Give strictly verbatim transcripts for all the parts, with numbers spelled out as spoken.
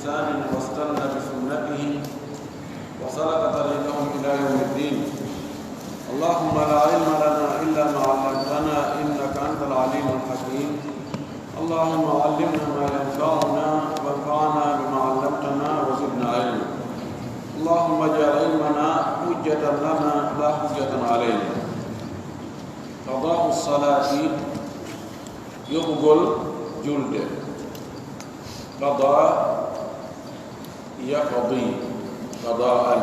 بإحسان واستن بسنتهم وسلك طريقهم إلى يوم الدين. اللهم لا علم لنا إلا ما علمتنا إنك أنت العليم الحكيم. اللهم علمنا ما ينفعنا وانفعنا بما علمتنا وزدنا علما. اللهم اجعل علمنا حجة لنا لا حجة علينا. قضاء الصلاة، yoɓugol julde. Qada, yaqdi, qada'an.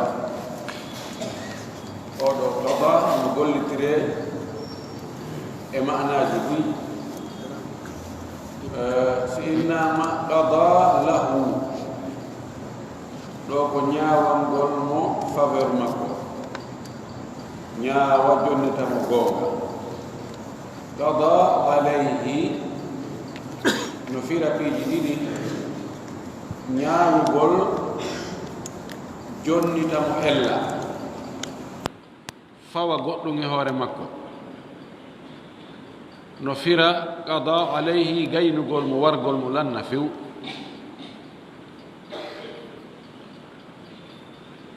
Oɗo qada no gollitiree e ma'anaaji ɗiɗi. Eh, si innaama qada lahu, ɗo ko ñaawangol mo faveur makko. Ñaawa, jonnita mo goonga. Qada alayhi no fira piiji ɗiɗi, ñaawugol, jonnita mo ella, fawa goɗɗum e hoore makko. No fira qada alayhi, gaynugol mo, wargol mo lanna few.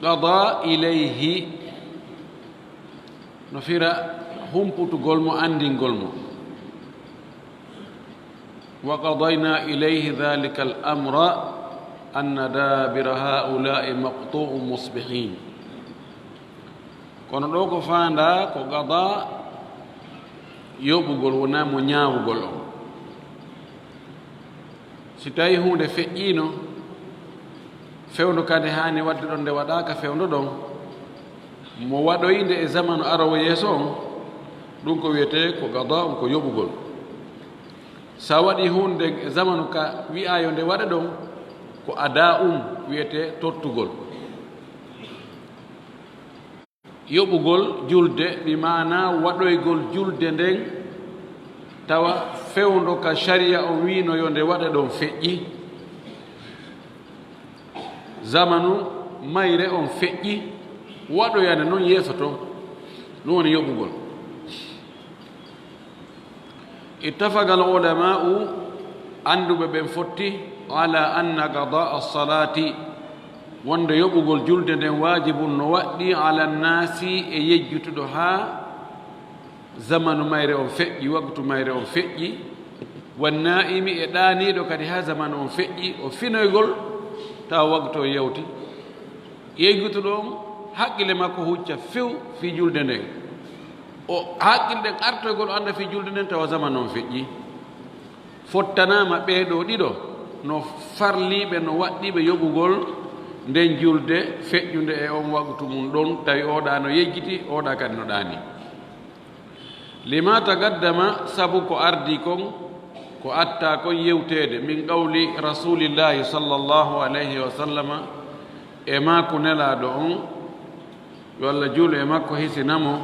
Qada ilayhi no fira humputugol mo, anndingol mo. Wa qadayna ilayhi dhalika al-amra anna dabira haula'i maqtu'un musbihin. Kono ɗo ko faandaa ko qada yoɓugol, wonaa mo ñaawugol on. Si tawii huunde feƴƴiino, fewndo ka nde haani waɗde ɗon nde waɗaaka, fewndo ɗon, mo waɗoyi nde e zamanu aroowo yeeso on, ɗum ko wiyetee ko qada, on ko yoɓugol. Sa waɗi huunde e zamanu ka wi'aa yo nde waɗe ɗon, ko ada, um wiyetee tottugol. Yoɓugol julde, bi maanaa waɗoygol julde nden, tawa fewndo ka shari'a on wiino yo nde waɗe ɗon feƴƴi, zamanu mayre on feƴƴi, waɗoyande non yeeso ton, ɗum woni yoɓugol. Ittafaqa al-ulama'u, annduɓe ɓen fotti, ala anna qada as-salati, wonde yoɓugol julde nden waajibun no waɗɗii, ala nnaasi, e yejjutuɗo haa zamanu mayre on feƴƴi, waqtu mayre on feƴƴi, wan naa'imi, e ɗaaniiɗo kadi haa zamanu on feƴƴi, o finoygol tawa waqtu on yawti. Yejjutuɗo on, haqqille makko hucca few fii julde nden. O haqqille ɗen artoygol o annda fii julde nden tawa zamanu on feƴƴi. Fottanaama ɓee ɗoo ɗiɗo no farliiɓe, no waɗɗiiɓe yoɓugol nden julde feƴƴunde e on waqtu mum ɗon, tawi oɗa no yejjiti, oɗa kadi no ɗaani. Lima taqaddama, sabu ko ardii kon, ko attaa kon yewteede, min qawli Rasuulillaahi sallallaahu alayhi wa sallama, e maaku Nelaaɗo on, yo Alla juulu e makko hisina mo,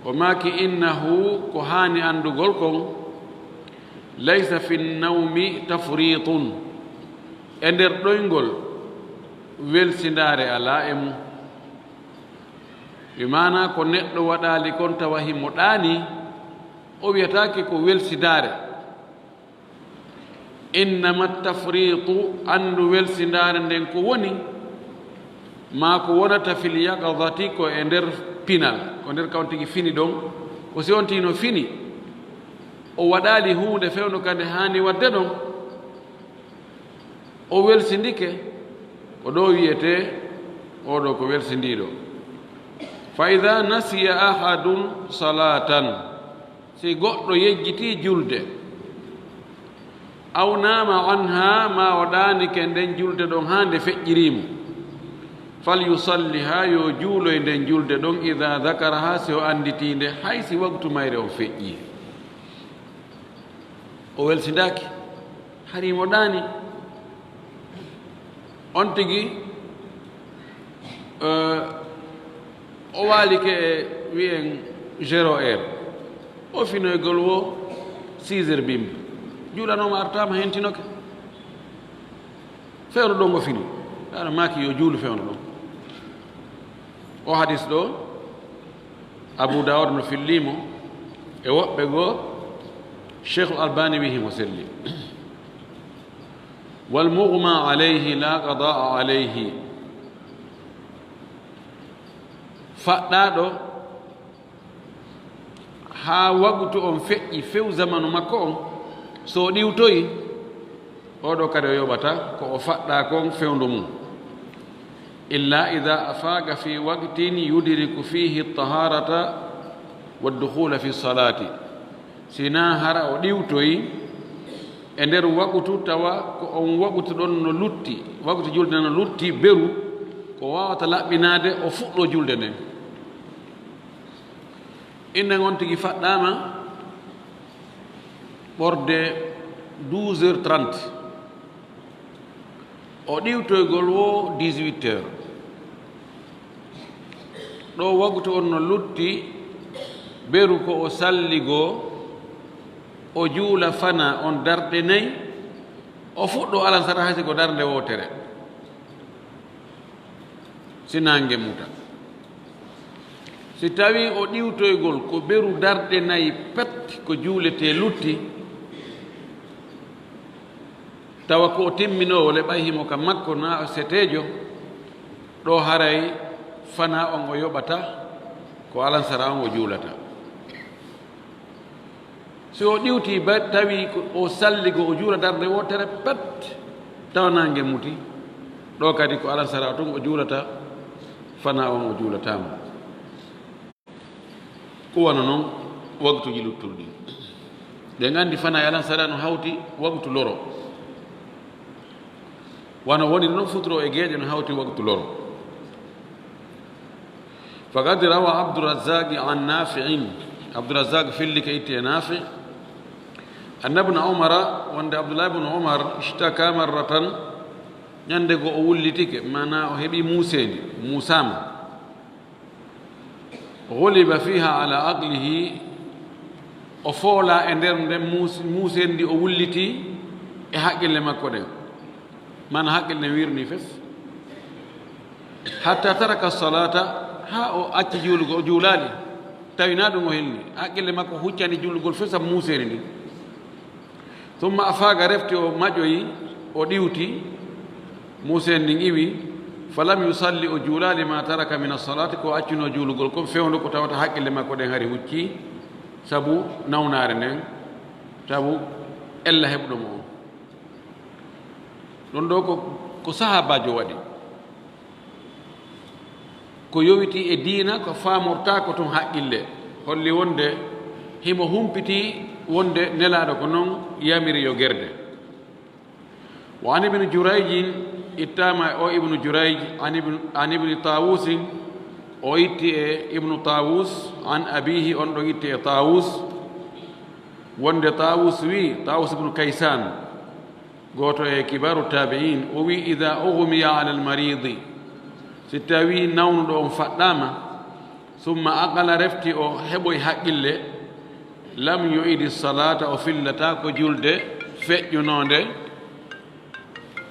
o maaki, innahu, ko haani anndugol kon, laysa fi nnawmi tafriitun, e nder ɗoyngol welsindaare alaa e mum. Bi maanaa ko neɗɗo waɗaali kon tawa himo ɗaanii, o wiyataake ko welsindaare. Innama tafriitu, anndu welsindaare nden ko woni, maa ko wonata fil yaqadati, ko e nder pinal, ko nder ka on tigi fini ɗon, ko si on tigi no fini, o waɗaali huunde fewndo ka nde haani waɗde ɗon, o welsindike, ko ɗo wiyetee, oo ɗoo ko welsindiiɗo. Fa idaa nasiya ahadun salaatan, si goɗɗo yejjitii julde, aw naama anhaa, maa o ɗaanike nden julde ɗon haa nde feƴƴirii mo, fal yusallihaa, yo juuloy nden julde ɗon, idaa dakarahaa, si o annditii nde, hay si waqtu mayre on feƴƴii. O welsindaaki, hari mo ɗaani. On tigi, eh, o waalike e, wi'en, zéro heure. O finoygol wo six heures bimbi. Juulanooma artaama, hentinoke. Fewndo ɗon o fini. Aɗa maaki yo juulu fewndo ɗon. O hadis ɗo, Abu Dawud no fillii mo, e woɓɓe goo, Cheikhul Albani wi'i himo selli. والمغمى عليه لا قضاء عليه. Faɗɗaaɗo haa wagtu on feƴƴi few zamanu makko on, so o ɗiwtoyi, oo ɗoo kadi o yoɓata ko o faɗɗaa kon fewndo mum. إلا إذا أفاق في وقت يدرك فيه الطهارة والدخول في الصلاة. Sinaa hara o ɗiwtoyi e nder wagtu, tawa ko on wagtu ɗon no lutti, wagtu julde no lutti beru, ko waawata laɓɓinaade, o fuɗɗoo julde nden. Innen on tigi faɗɗaama ɓorde douze heures trente. O ɗiwtoygol wo dix-huit heures. Ɗo wagtu on no lutti, beru ko o salligoo, o juula fanaa on darɗe nay, o fuɗɗoo alansara hay si ko darnde wootere. Si naange muta. Si tawii o ɗiwtoygol ko beru darɗe nay pet ko juuletee lutti, tawa ko o timminoowo le ɓay himo ka makko naa o seteejo, ɗo haray fanaa on o yoɓata, ko alansara on o juulata. Si o ɗiwtii ba tawi ko o salligo o juula darnde wootere pet, tawa naange muti, ɗo kadi ko alansara tun o juulata, fanaa on o juulataama. Ko wano non wagtuuji luttuɗi ɗin. Ɗen anndi fanaa e alansara no hawti wagtu loro. Wano woni non futuro e geeƴe no hawti wagtu loro. فقد روى عبد الرزاق عن نافع. Abdurrazzaq fillike itti e Nafi'. أن ابن عمر, wonde Abdullah ibn Umar, اشتكى مرة, ñande goo o wullitike, maanaa o heɓi muuseendi, muusaama. غلب فيها على عقله, o foolaa e nder nden muus-, muuseendi o wulliti e haqqille makko ɗen. Maanaa haqqille ɗen wirnii fes. حتى ترك الصلاة, haa o acci juulugo, o juulaali. Tawi naa ɗun o helni. Haqqille makko huccani juulugol fes sabu muuseendi ndin. ثم أفاق, refti o maƴoyi, o ɗiwti, muuseendi ndin iwi, فلم يصل, o juulaali, ما ترك من الصلاة, ko accunoo juulugol kon, fewndo ko tawata haqqille makko ɗen hari huccii, sabu nawnaare nden, sabu ella heɓuɗo mo on. Ɗun ɗoo ko, ko sahaabaajo waɗi. Ko yowitii e diina, ko faamortaako tun haqqille, holli wonde himo humpiti wonde Nelaaɗo ko non yamiri yo gerde. وعن ابن جريج, ittaama e o Ibnu Jurayj, عن ابن, عن ابن طاووس, o itti e Ibnu Taawus, عن أبيه, on ɗon itti e Taawus, wonde Taawus wi'i, Taawus ibnu Kaysaan, gooto e kibaaru taabi'iin, o wi'i, إذا أغمي على المريض, si tawii nawnuɗo on faɗɗaama, ثم عقل, refti o heɓoyi haqqille, لم يعد الصلاة, o fillataako julde feƴƴunoonde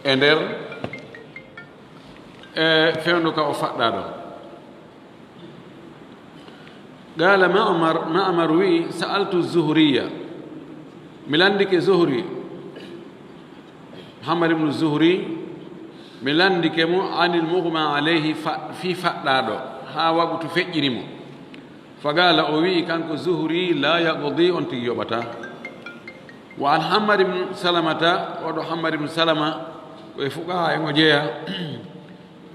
e nder, e fewndo ka o faɗɗaa ɗon. قال معمر, Ma'mar wi'i, سألت الزهري, mi lanndike Zuhri, Muhammad ibnu Zuhri, mi lanndike mo, عن المغمى عليه, fa-, fii faɗɗaaɗo, haa wagtu feƴƴiri mo. فقال, o wi'i kanko Zuhri, لا يقضي, on tigi yoɓataa. وعن حماد بن سلمة, oo ɗoo Hammad ibnu Salama, ko e fuqahaa en o jeyaa.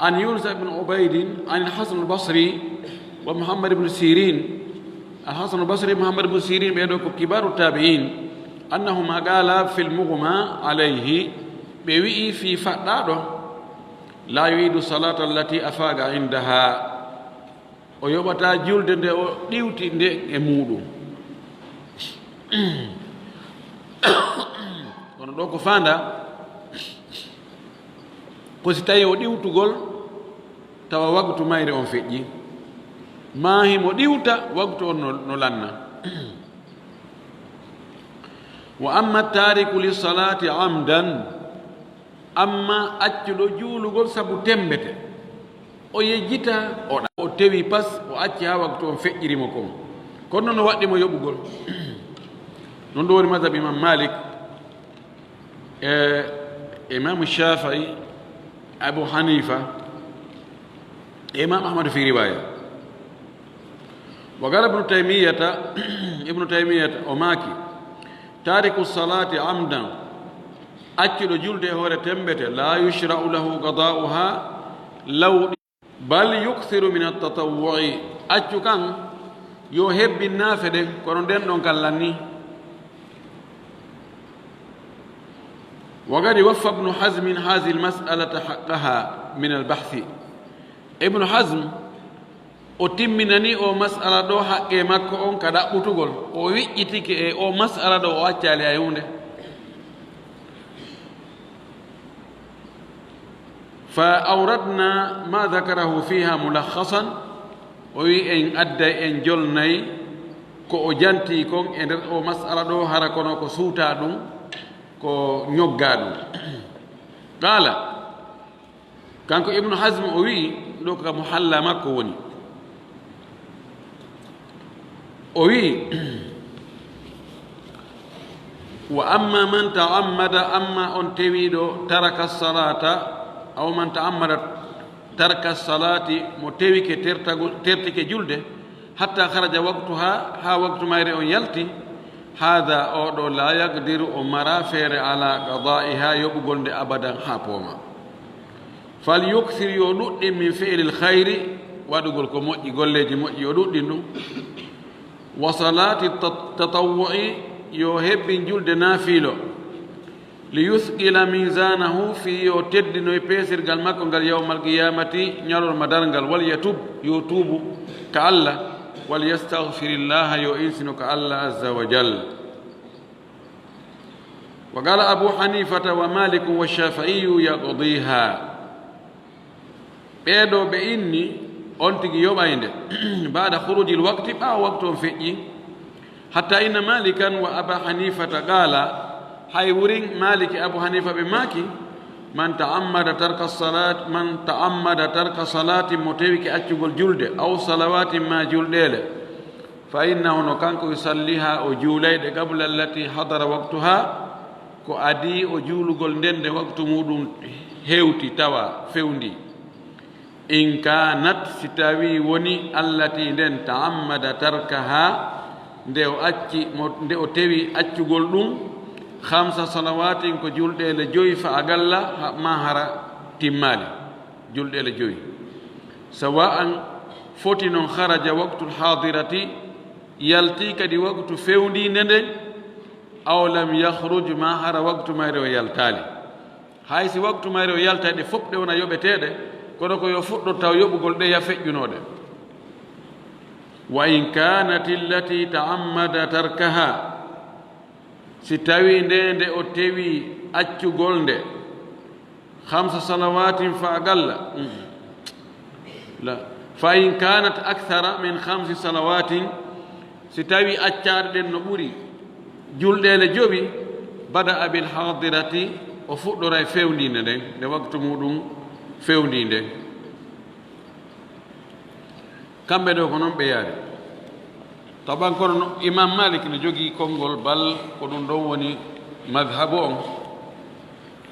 عن يونس بن عبيد عن الحسن البصري ومحمد بن سيرين. Al-Hasan al-Basri, Muhammad ibnu Sirin, ɓee ɗoo ko kibaaru taabi'iin. أنهما قالا في المغمى عليه, ɓe wi'i fii faɗɗaaɗo, لا يعيد الصلاة التي أفاق عندها, o yoɓataa julde nde o ɗiwti nde e muuɗum. Kono ɗoo ko faandaa, ko si tawii o ɗiwtugol tawa wagtu mayre on feƴƴi, maa himo ɗiwta wagtu on no, no lanna. وأما التارك للصلاة عمدا, amma accuɗo juulugol sabu temmbete, o yejjita, o ɗa-, o tewi pas, o acci haa wagtu on feƴƴiri mo kon. Kono non no waɗɗi mo yoɓugol. Non ɗum woni mazhab Imam Malik. E Imam Shafi'i, Abu Hanifa, Imam Ahmad fi riwaya. Wa qala Ibn Taymiyata, Ibn Taymiyata o maaki, tariku salati amdan, accuɗo julde e hoore tembete, la yushra'u lahu qada'uha, law Bal yukthiru min at-tatawwu'i, accu kan yo hebbin naafe ɗen, kono nden ɗon kan lanni. Wa qad waffa Ibnu Hazmin hazihi al-mas'alata haqqaha min al-bahthi. Ibnu Hazm o timminani o mas'ala ɗo haqqe makko on ka ɗaɓɓutugol, o wiƴƴitike e o mas'ala ɗo, o accaali hay huunde. Fa awradna ma dhakarahu fiha mulakhasan, o wi en adday, en jolnay ko o janti kon e nder o mas'ala ɗo, hara kono ko suuta ɗum, ko ñogga ɗum. Qala, kanko Ibnu Hazm o wi, ɗo ka muhalla makko woni. O wi, wa amma man ta'ammada, amma on tewiɗo taraka salata, aw man ta'ammada tarka salati, mo tewike tertago-, tertike julde, hatta kharaja waqtuha, ha waqtu mayre on yalti, hadha, o ɗo, la yaqdiru, o mara feere, ala qada'iha, yoɓugol nde abadan ha pooma. Fal yukthir, yo ɗuɗɗin, min fi'lil khayri, waɗugol ko moƴƴi, golleeji moƴƴi, yo ɗuɗɗin ɗum. Wa salati tat-, tatawwu'i, yo hebbin julde naafiilo. Li yuthqila mizanahu, fii yo teddinoy peesirgal makko ngal yawmal qiyamati, ñalorma darngal. Wal yatub, yo tuubu ka Allah. Wal yastaghfirillaha, yo insino ka Allah azza wa jal. Wa qala Abu Hanifata wa Maliku wa Shafi'iyu yaqdiha. Ɓee ɗoo ɓe inni, on tigi yoɓay nde. Ba'da khurujil waqti, ɓaawo waktu on feƴƴi. Hatta inna Malikan wa Aba Hanifata qala, hay wurin Malik e Abu Hanifa ɓe maaki, man ta'ammada tarka salat, man ta'ammada tarka salatin, mo tewike accugol julde, aw salawatin, ma julɗeele, fa innahu, no kanko, yusalliha, o juulay ɗe, qabla allati hadara waqtuha, ko adii o juulugol nden nde waktu muɗum hewti tawa fewndi. In kanat, si tawii woni, allati, nden, ta'ammada tarkaha, nde o acci mo, nde o tewi accugol ɗum, khamsa salawatin, ko julɗeele joyi, fa aqalla, ha, ma hara timmaali, julɗeele joyi. Sawa'an, foti non, kharaja waqtul hadirati, yalti kadi waktu fewndiinde nden, aw lam yakhruj, ma hara waktu mayre o yaltaali. Hay si waktu mayre o yaltay, ɗe fof ɗe wona yoɓeteeɗe, kono ko yo fuɗɗor taw yoɓugol ɗe ya feƴƴunooɗe. Wa in kanat allati ta'ammada tarkaha, si tawi nde nde o tewi accugol nde, khamsa salawatin fa aqalla. Mm. La. Fa in kanat akthara min khamsi salawatin, si tawi accaaɗe ɗen no ɓuri julɗeele jowi, bada'a bil hadirati, o fuɗɗoray fewndiinde nden, nde waktu muɗum fewndii nden. Kamɓe ɗo ko non ɓe yaari. Taban kono no, Imam Malik no jogii konngol, bal ko ɗum ɗon woni madhabu on.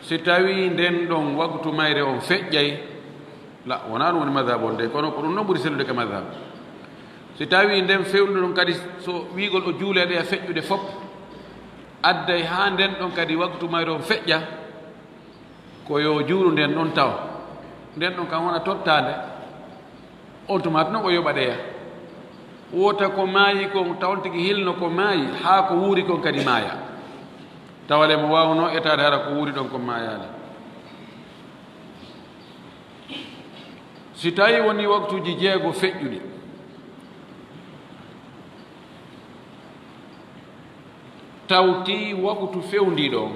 Si tawii nden ɗon waktu mayre on feƴƴay, la, wonaa ɗum woni madhabu on de, kono ko ɗum ɗon ɓuri sellude ka madhabu. Si tawii nden fewndo ɗon kadi, so wiigol o juulee ɗe a feƴƴude fop, adday haa nden ɗon kadi waktu mayre on feƴƴa, ko yo juulu nden ɗon taw. Nden ɗon kam wona tottaande. On tuma tun o yoɓa ɗeya. Wota ko maayi kon, taw on tigi hilno ko maayi, haa ko wuuri kon kadi maaya. Tawale mo waawno etaade hara ko wuuri ɗon kon maayaali. Si tawi woni waktuuji jeego feƴƴuɗi, tawti waktu fewndiiɗo on,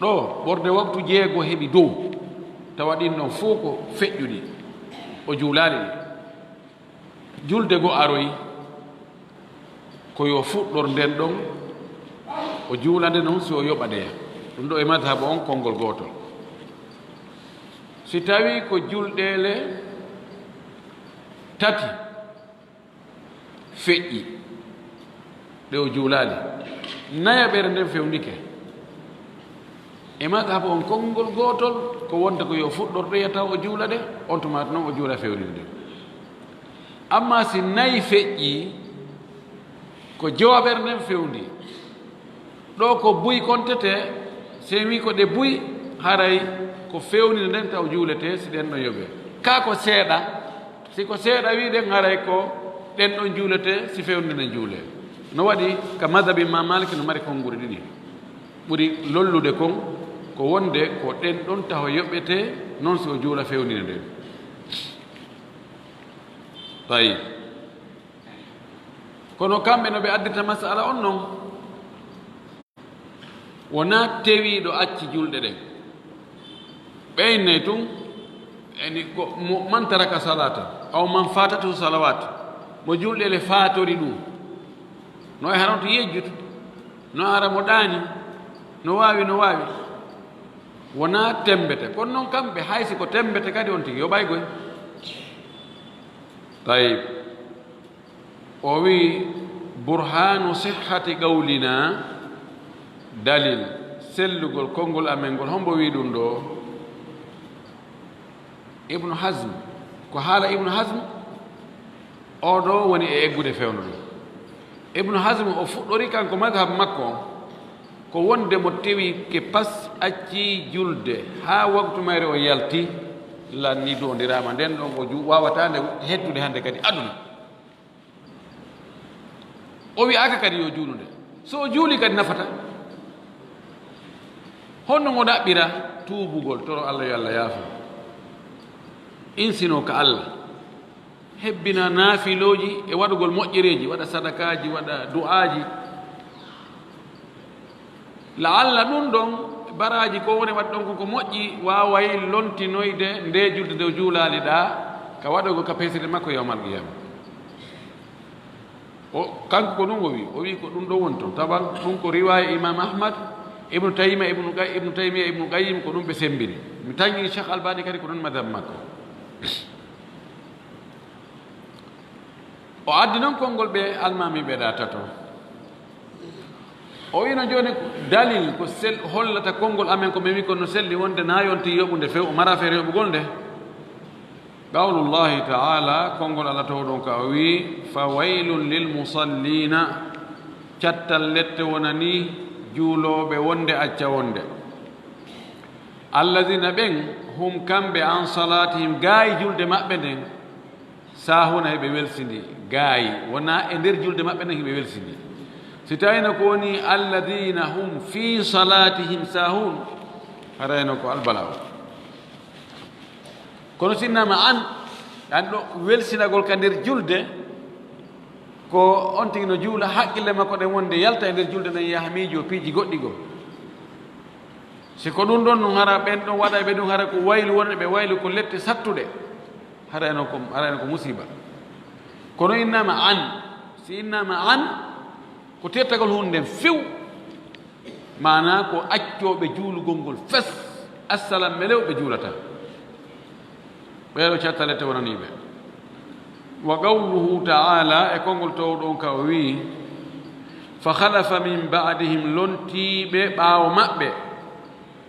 ɗo ɓorde waktu jeego heɓi dow, tawa ɗin ɗon fof ko feƴƴuɗi, o juulaali ɗi. Julde goo aroyi, ko yo fuɗɗor nden ɗon, o juula nde non, si o yoɓa ndeya. Ɗum ɗo e madhab on konngol gootol. Si tawi ko julɗeele tati feƴƴi, ɗe o juulaali, nayaɓere nden fewndike, E madhab on, konngol gootol ko wonde ko yo fuɗɗor ɗoya taw o juula ɗe, on tuma noon o juula fewninde. Amma si nayi feƴƴii, ko jowaɓere nden fewndi. Ɗo ko buy kontetee, si en wii ko ɗe buy, haray ko fewninde nden taw juuletee si ɗen ɗon yoɓee. Kaa ko seeɗa, si ko seeɗa wii ɗen, haray ko ɗen ɗon juuletee, si fewninde nden juulee. No waɗi ka madhab Imam Malik no mari konnguli ɗiɗi. Ɓuri lollude kon ko wonde ko ɗen ɗon taho yoɓetee, non si o juula fewninde nden. Tayyib. Kono kamɓe no ɓe addirta masala on non, wonaa tewiiɗo acci julɗe ɗen. Ɓe innay tun, eni ko mo, man taraka salata, aw man fatatu salawat, mo julɗe ɗe faatori ɗum, no e haranto yejjutu, no ara mo ɗaani, no waawi, no waawi. Wonaa tembete, kono noon kamɓe, hay si ko tembete kadi on tigi yoɓay goy. Tayyib. O wi'i, burhanu sihhati qawlina, dalil sellugol konngol amen ngol, hombo wi'i ɗum ɗo? Ibnu Hazm. Ko haala Ibnu Hazm, o ɗo woni e eggude fewndo ɗum. Ibnu Hazm o fuɗɗori kanko madhab makko on, ko wonde mo tewi ke pas acci julde haa waktu mayre o yalti, lanni doondiraama, nden ɗon o ju-, waawataa nde heddude hannde kadi aduna. O wi'aaka kadi yo juulu nde. So o juuli kadi nafata. Honno ngo ɗaɓɓira? Tuubugol, toro Allah yo Allah yaafo. Insino ka Allah. Hebbina naafilooji e waɗugol moƴƴereeji, waɗa sadakaaji, waɗa du'aaji. La'alla ɗum ɗon baraaji ko woni waɗi ɗon ko, ko moƴƴi, waaway lontinoyde nde julde nde o juulaali ɗaa, ka waɗugol ka peesirde makko yawmal qiyama. O, kanko ko ɗum o wi, o wi ko ɗum ɗo woni toon. Taban ɗum ko riwaaya Imam Ahmad, Ibnu Taymiya, Ibnu Qay-, Ibnu Taymiya, Ibnu Qayyim, ko ɗum ɓe semmbini. Mi taŋi Cheikh Albani kadi ko ɗum madhab makko. O addi noon konngol ɓe almaami ɓe ɗa tato. O wino jooni dalil ko sel-, hollata konngol amen ko min wi ko no selli wonde na yonti yoɓude few, o mara feere yoɓugol nde. Qawlullahi ta'ala, konngol Allah towɗon ka o wi, "Fa waylun lil musallina." Cattal lette wonani juulooɓe wonde acca wonde. Alladina ɓen, hum kamɓe, an salatihim, gaayi julde maɓɓe nden, sahuna, heɓe welsindi. Gaayi, wona e nder julde maɓɓe nden heɓe welsindi. Si tawino ko woni alladina hum fi salatihim sahun, harayno ko albala o. Kono si innama an, an ɗo welsinagol ka nder julde, ko on tigi no juula, haqqille makko ɗen wonde yalta e nder julde nden, yaha miijo piiji goɗɗi goo. Si ko ɗum ɗon nun hara ɓen ɗon waɗa ɓe ɗum hara ko waylu wonde ɓe waylu ko lette sattuɗe, harayno ko, harayno ko musiba. Kono innama an, si innama an, ko tettagol hunde nden few. Maanaa ko accooɓe juulugol ngol fes, assalam melew ɓe juulata. Ɓee ɗo cattalette wonanii ɓe. Wa qawluhu ta'ala, e konngol towɗo on ka o wi'i, "Fa khalafa min ba'dihim", lontiiɓe ɓaawo maɓɓe,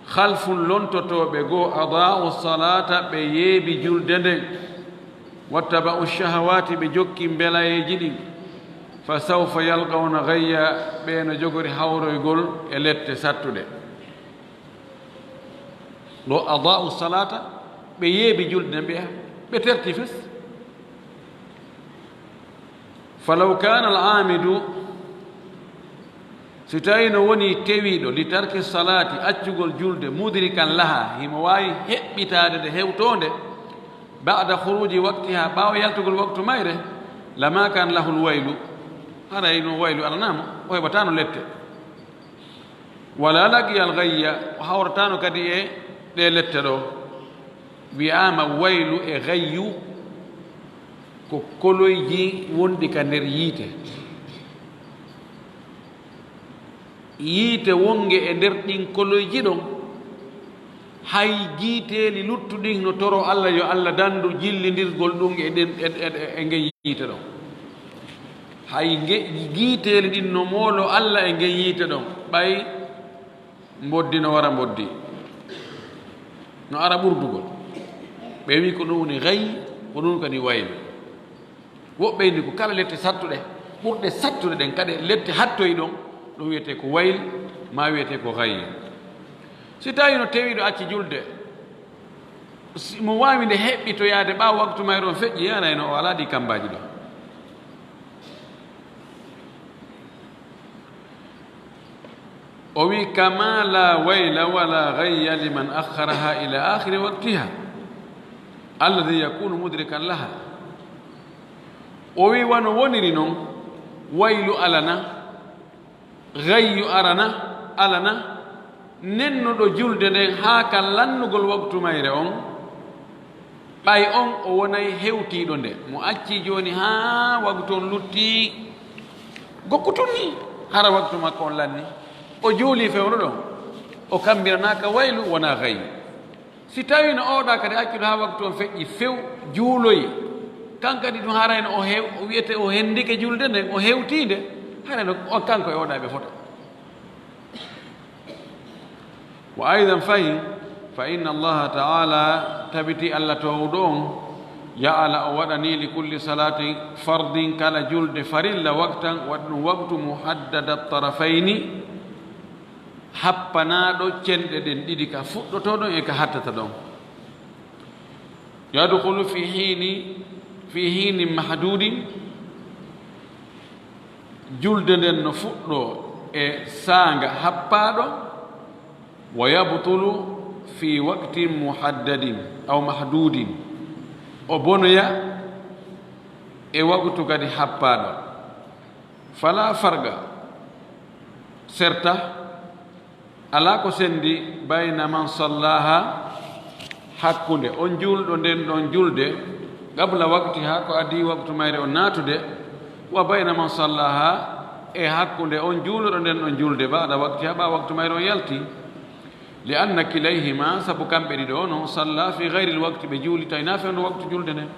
"khalfun", lontotooɓe goo, "adaa'u salata", ɓe yeebi julde nden, "wattaba'u shahawati", ɓe jokki mbelayeeji ɗin, "fa sawfa yalqawna ghayya", ɓe no jogori hawroygol e lette sattuɗe. Ɗo adaa'u salata, ɓe yeebi julde nden, ɓe, ɓe terti fes. Falaw kana al-amidu, si tawi no woni tewiiɗo, li tarki salati, accugol julde, mudrikan laha, himo waawi heɓɓitaade nde hewtoonde, ba'da khuruji waqtiha, ɓaawo yaltugol waktu mayre, lama kan lahul waylu, haray no waylu alanaamo, o heɓataano lette. Wala laqiyal ghayya, o hawrataano kadi e ɗe lette ɗo. Wi'aama waylu e ghayyu ko koloyji wonɗi ka nder yiite. Yiite wonnge e nder ɗin koloyji ɗon, hay giiteeli luttuɗin no toro Allah yo Allah dandu jillindirgol ɗum e ɗen, e, e, e ngen yiite ɗon. Hay nge-, giiteeli ɗin no moolo Allah e ngen yiite ɗon. Ɓay Mboddi no wara mboddi, no ara ɓurdugol. Ɓe wi ko ɗum woni gay, ko ɗum kadi wayl. Woɓɓe inni ko kala lette sattuɗe, ɓurɗe sattuɗe ɗen, kadi lette hattoyi ɗon, ɗum wiyetee ko wayl, ma wiyetee ko gay. Si tawi no tewiiɗo acci julde, si mo waawi nde heɓɓitoyaade ɓaawo waktu mayre on feƴƴi, haray no o alaa ɗi kambaaji ɗo. O wi, "Kama la wayla wala gayya liman akhkharaha ila akhiri waqtiha, alladhi yakunu mudrikan laha." O wi, wano woniri non, waylu alana, gayyu arana, alana, nennuɗo julde nden haa ka lannugol waktu mayre on, ɓay on o wonay hewtiiɗo nde. Mo acci jooni haa waktu on lutti gokku tun ni, hara waktu makko on lanni. O juuli fewndo ɗon. O kambiranaaka waylu, wonaa gayyu. Si tawii no oɗa kadi accuɗo haa waktu on feƴƴi few, juuloyi, kan kadi ɗum harayno o hew-, o wiyete o hendike julde nden, o hewtii nde, harayno o kanko e oɗa ɓe fota. Wa aydan fahin, fa inna Allaha ta'ala, tabiti Allah toowɗo on, ja'ala, o waɗani li kulli salati fardin, kala julde farilla, waqtan, waɗi ɗum waqtu, muhaddada tarafayni, happanaaɗo cenɗe ɗen ɗiɗi, ka fuɗɗotoo ɗon e ka hattata ɗon. Yadkhulu fi hiini, fi hiinin mahdudin, julde nden no fuɗɗoo e saanga happaaɗo, wa yabtulu fi waqtin muhaddadin aw mahdudin, o bonoya e waqtu kadi happaaɗo. Fala farqa, serta, alaa ko sendi, bayna man sallaha, hakkunde on juulɗo nden ɗon julde, qabla waqtiha, ko adii waqtu mayre on naatude, wa bayna man sallaha, e hakkunde on juulɗo nden ɗon julde, ba'da waqtiha, ɓaawo waqtu mayre on yalti. Li anna kilayhima, sabu kamɓe ɗiɗo on, salla fi ghayril waqti, ɓe juuli tawi na fewndo waqtu julde nden.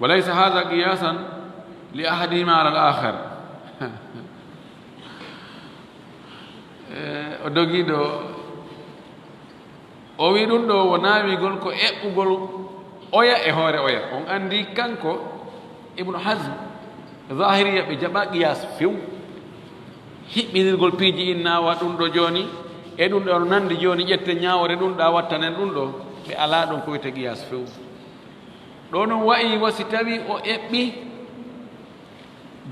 Wa laysa hadha qiyasan li ahadihima ala al akhar. Eh, o dogi ɗo, o wi ɗum ɗo wonaa wiigol ko eɓɓugol oya e hoore oya. On anndi kanko Ibnu Hazm, Zahiriya, ɓe jaɓa qiyaas few. Hiɓɓinirgol piiji inna wa ɗum ɗo jooni, e ɗum ɗo no nanndi jooni, ƴetten ñaawoore ɗum ɗa wattanen ɗum ɗo, ɓe alaa ɗon ko wiyetee qiyaas few. Ɗo non wa'i wa si tawi o eɓɓi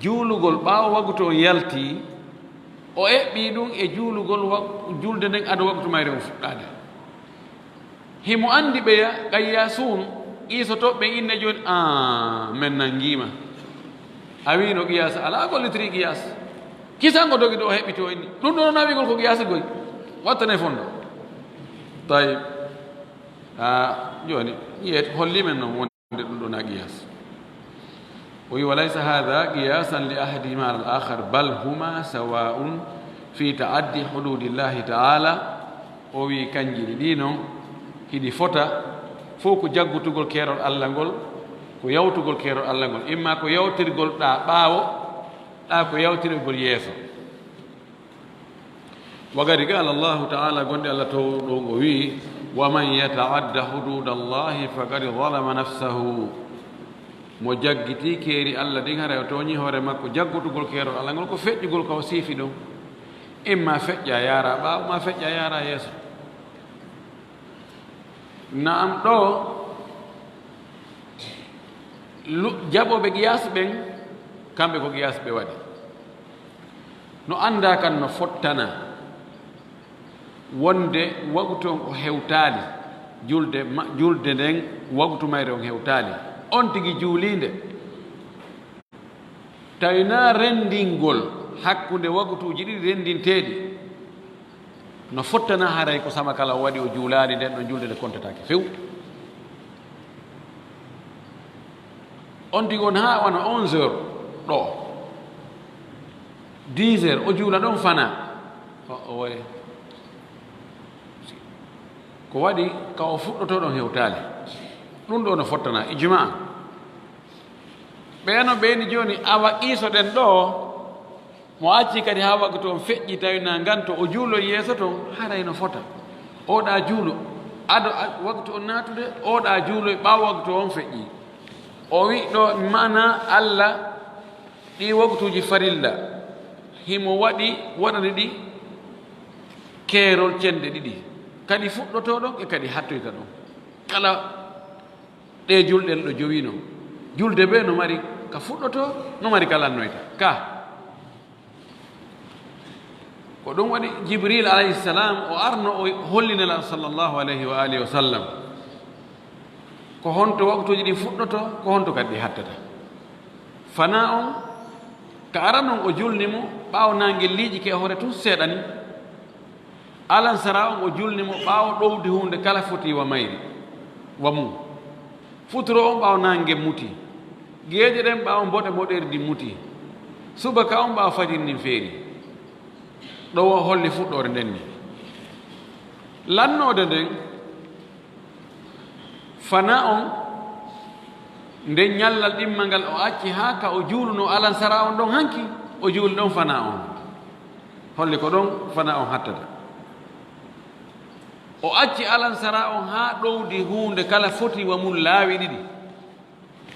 juulugol ɓaawo wagtu on yalti, o eɓɓi ɗum e juulugol wa-, julde nden ado wagtu mayre on fuɗɗaade. Himo anndi ɓeya, qayyaasuun, qiisotooɓe ɓen inne jooni, "Aa, men nanngiima." A wiino qiyaas, alaa gollitirii qiyaas. Kisan ko dogi ɗo o heɓɓiti o inni. Ɗum ɗo no nawigol ko qiyaasi goy. Wattane fondo. Tayyib. Ah, jooni, yiyee, holli men non wonde ɗum ɗo na qiyaas. O wi, "Wa laysa hadha qiyasan li ahadihima ala al-akhar, bal huma sawa'un fi ta'addi hududillahi ta'ala." O wi, "Kanji ɗiɗi non, hiɗi fota, fof ko jaggutugol keerol Allah ngol, ko yawtugol keerol Allah ngol, imma ko yawtirgol ɗa ɓaawo, ɗa ko yawtirgol yeeso." Wa qad qala Allahu ta'ala, gonɗi Allah toowɗo o wi'i, "Wa man yata'adda hududallahi faqad zalama nafsahu." Mo jaggitii keeri Allah ndin, haray o tooñii hoore makko. Jaggutugol keerol Allah ngol ko feƴƴugol ka o siifi ɗon. Imma feƴƴa yaara ɓaawo, ma feƴƴa yaara yeeso. Na'am, ɗo lu-, jaɓooɓe qiyaas ɓen, kamɓe ko qiyaas ɓe waɗi. No anndaa kan no fottana wonde wagtu on o hewtaali, julde ma-, julde nden wagtu mayre on hewtaali. On tigi juuliinde, tawi na renndingol hakkunde wagtuuji ɗiɗi renndinteeɗi, no fottana haray ko sama kala o waɗi o juulaali, nden ɗon julde nde kontataake few. On tigi on haa wano onze heures ɗo, dix heures, o juula ɗon fana. O, o waye. Ko waɗi ka o fuɗɗotoo ɗon hewtaali. Ɗum ɗo no fottana ijma. Ɓeya no ɓeyni jooni, awa qiisoɗen ɗo, Mo acci kadi haa waktu on feƴƴi, tawi na nganto, o juuloy yeeso ton, haray no fota. Oɗa juulo, ado a-, waktu on naatude, oɗa juuloy ɓaawo waktu on feƴƴi. O wi ɗo, maana Alla, ɗi waktuuji farilla, himo waɗi, waɗani ɗi keerol cende ɗiɗi. Kadi fuɗɗotoo ɗon e kadi hattoyta ɗon. Kala ɗe julɗe ɗo jowino. Julde be no mari ka fuɗɗotoo, no mari ka lannoyta. Ka. Ko ɗum waɗi Jibril alayhi salam o arno o holli Nelaaɗo sallallahu alayhi wa alihi wa sallam. Ko honto waktuuji ɗin fuɗɗotoo, ko honto kadi ɗi hattata. Fana on, ka aran on o julni mo, ɓaawo naange liiƴike e hoore tun seeɗa ni. Alansara on o julni mo ɓaawo ɗowdi huunde kala foti wa mayri, wa mum. Futuro on ɓaawo naange muti. Geeƴe ɗen ɓaawo mboɗe mboɗeeri ndin muti. Subaka on ɓaawo fajiri ndin feeri. Ɗo o holli fuɗɗoore nden ni. Lannoode nden, fana on, nden ñallal ɗimmal ngal o acci haa ka o juuluno alansara on ɗon hanki, o juuli ɗon fana on. Holli ko ɗon fana on hattata. O acci alansara on haa ɗowdi huunde kala foti wa mum laawi ɗiɗi.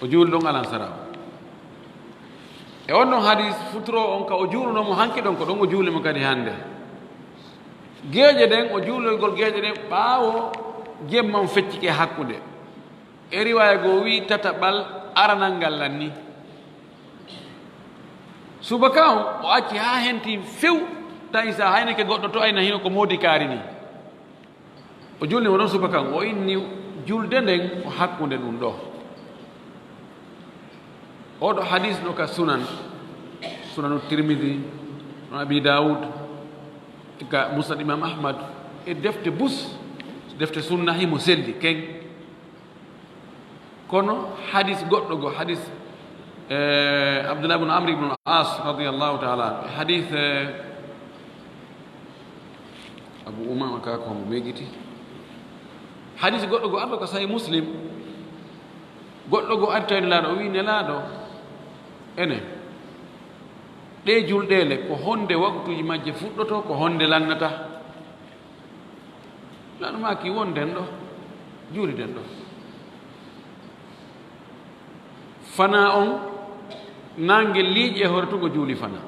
O juuli ɗon alansara on. E on ɗon hadis futuro on ka o juuluno mo hanki ɗon, ko ɗon o juuli mo kadi hande. Geeƴe ɗen, o juuloygol geeƴe ɗen ɓaawo jemma on feccike hakkunde. E riwaaya goo wi'i tataɓal aranal ngal lanni. Subaka on, o acci haa henti few, tawi sa haynike goɗɗo to ayna hino ko moodi kaari ni. O julni mo ɗon subaka on, o inni julde nden ko hakkunde ɗum ɗo. Oɗo hadis no ka sunan, sunanu Tirmidhi, no Abi Dawud, ka Musnad Imam Ahmad, e defte bus, defte sunna himo selli ken. Kono hadis goɗɗo go, hadis, eh, Abdullah ibn Amr ibn al-As radiyallahu ta'ala anhu, hadis, eh, Abu Umama ka ko mo megiti. Hadis goɗɗo go arɗo ka Sahih Muslim, goɗɗo go arta e Nelaaɗo, o wi, Nelaaɗo, ene, ɗe julɗeele, ko honde waktuuji majje fuɗɗoto, ko honde lannata? Nelaaɗo maaki, won den ɗo, juuli den ɗo. Fana on, naange liiƴi e hoore tun o juuli fana.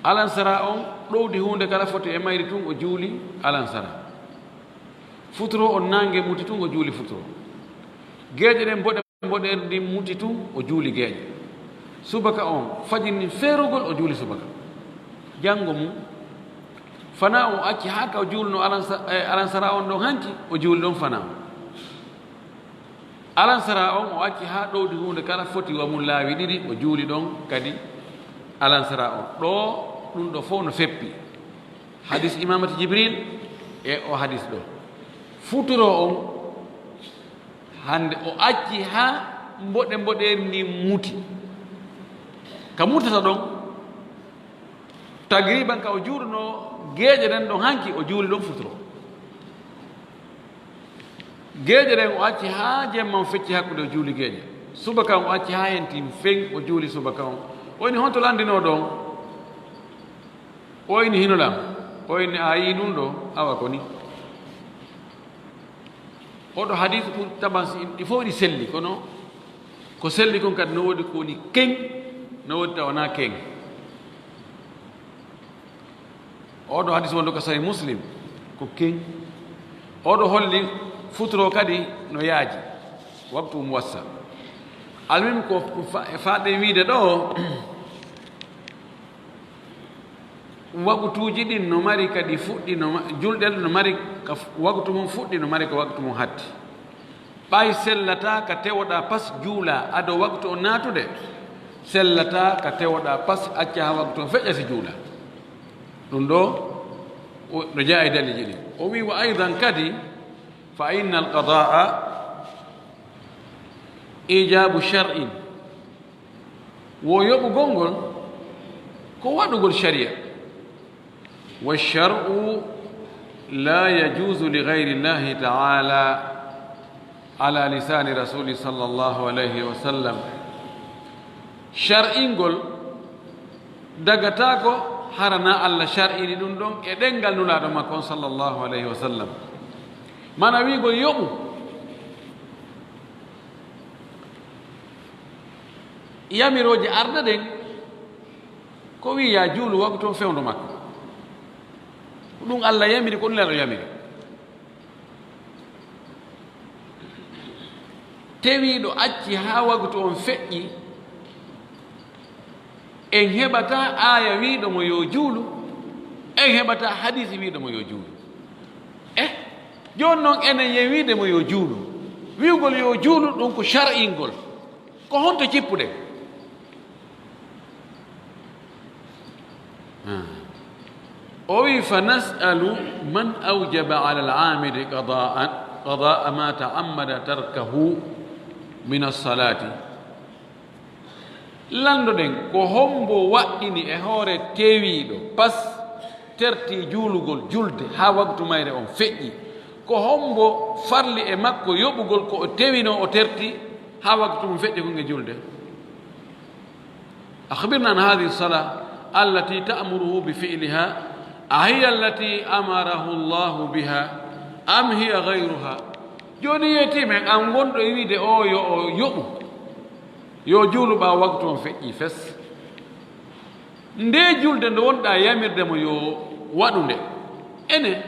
Alansara on, ɗowdi huunde kala foti e mayri tun o juuli alansara. Futuro on, naange muti tun o juuli futuro. Geeƴe ɗen mboɗe mboɗeeri ndin muti tun, o juuli geeƴe. Subaka on, fajiri ndin feerugol, o juuli subaka. Janngo mum, fana on o acci haa ka o juuluno alansa-, eh, alansara on ɗon hanki, o juuli ɗon fana on. Alansara on o acci haa ɗowdi huunde kala foti wa mum laawi ɗiɗi, o juuli ɗon kadi alansara on. Ɗo, ɗum ɗo fof no feppi. Hadis imamati Jibril e o hadis ɗo. Futuro on, hande o acci haa mboɗe mboɗeeri ndin muti. Ka mutata ɗon, tagriban ka o juuluno geeƴe ɗen ɗon hanki, o juuli ɗon futuro. Geeƴe ɗen o acci haa jemma on fecci hakkunde o juuli geeƴe. Subaka on o acci haa henti feŋ o juuli subaka on. O inni, honto lanndinoo ɗon? O inni, hino lan. O inni, a yii ɗum ɗo? Awa ko ni. Oɗo hadis ɓuri taban si ɗi fof ɗi selli, kono ko selli kon kadi no woodi ko woni keŋ, no woodi tawa na keŋ. Oɗo hadis wonɗo ko Sahih Muslim, ko keŋ. Oɗo holli futuro kadi no yaaji, waktu um wassa. Almuhim ko fa-, faɗɗen wiide ɗo, wakutuuji ɗin no mari kadi fuɗɗi, no ma-, julɗe ɗe no mari ka f-, waktu mum fuɗɗi, no mari ka waktu mum hatti. Ɓay sellataa ka tewoɗaa pas juulaa ado waktu on naatude, sellataa ka tewoɗaa pas acca haa waktu on feƴƴa si juulaa. Ɗum ɗo, o, no jeyaa e daliiji ɗin. O wi'i, wa aydan kadi, fa inna al-qadaa ijabu shar'in. Wo yoɓugol ngol ko waɗugol sharia. Wa shar'u la yajuzu li ghayri Allahi ta'ala ala lisani rasuli sallallahu alayhi wa sallam. Shar'ingol Dagataako hara na Allah shar'ini ɗum ɗon e ɗemngal Nulaaɗo makko on, sallallahu alayhi wa sallam. Mana wi'ugol yoɓu. Yamirooje arde ɗen, ko wi'i yaa juulu waktu on fewndo makko. Ko ɗum Allah yamiri, ko ɗum Nulaaɗo yamiri. Tewiiɗo acci haa waktu on feƴƴi, en heɓataa aaya wi'uɗo mo yo juulu, en heɓataa hadiisi wi'uɗo mo yo juulu. Eh, jooni non enen yen wi'ude mo yo juulu. Wi'ugol yo juulu ɗum ko shar'ingol. Ko honto cippuɗen? Ah. O wi, "Fa nas'alu man awjaba ala al-aamidi qada'an, qada'a ma ta'ammada tarkahu min as-salaati." Landoɗen, ko hombo waɗɗini e hoore tewiiɗo pas terti juulugol julde haa waktu mayre on feƴƴi? Ko hombo farli e makko yoɓugol ko o tewino o terti haa waktu mum feƴƴi ko nge julde? أخبرنا عن هذه الصلاة التي تأمره بفعلها، أهي التي أمره الله بها أم هي غيرها؟ Jooni yeetii men, an wonɗo e wiide o yo o yoɓu, yo juulu ɓaawo waktu on feƴƴi fes. Nde julde nde wonɗaa yamirde mo yo waɗu nde, ene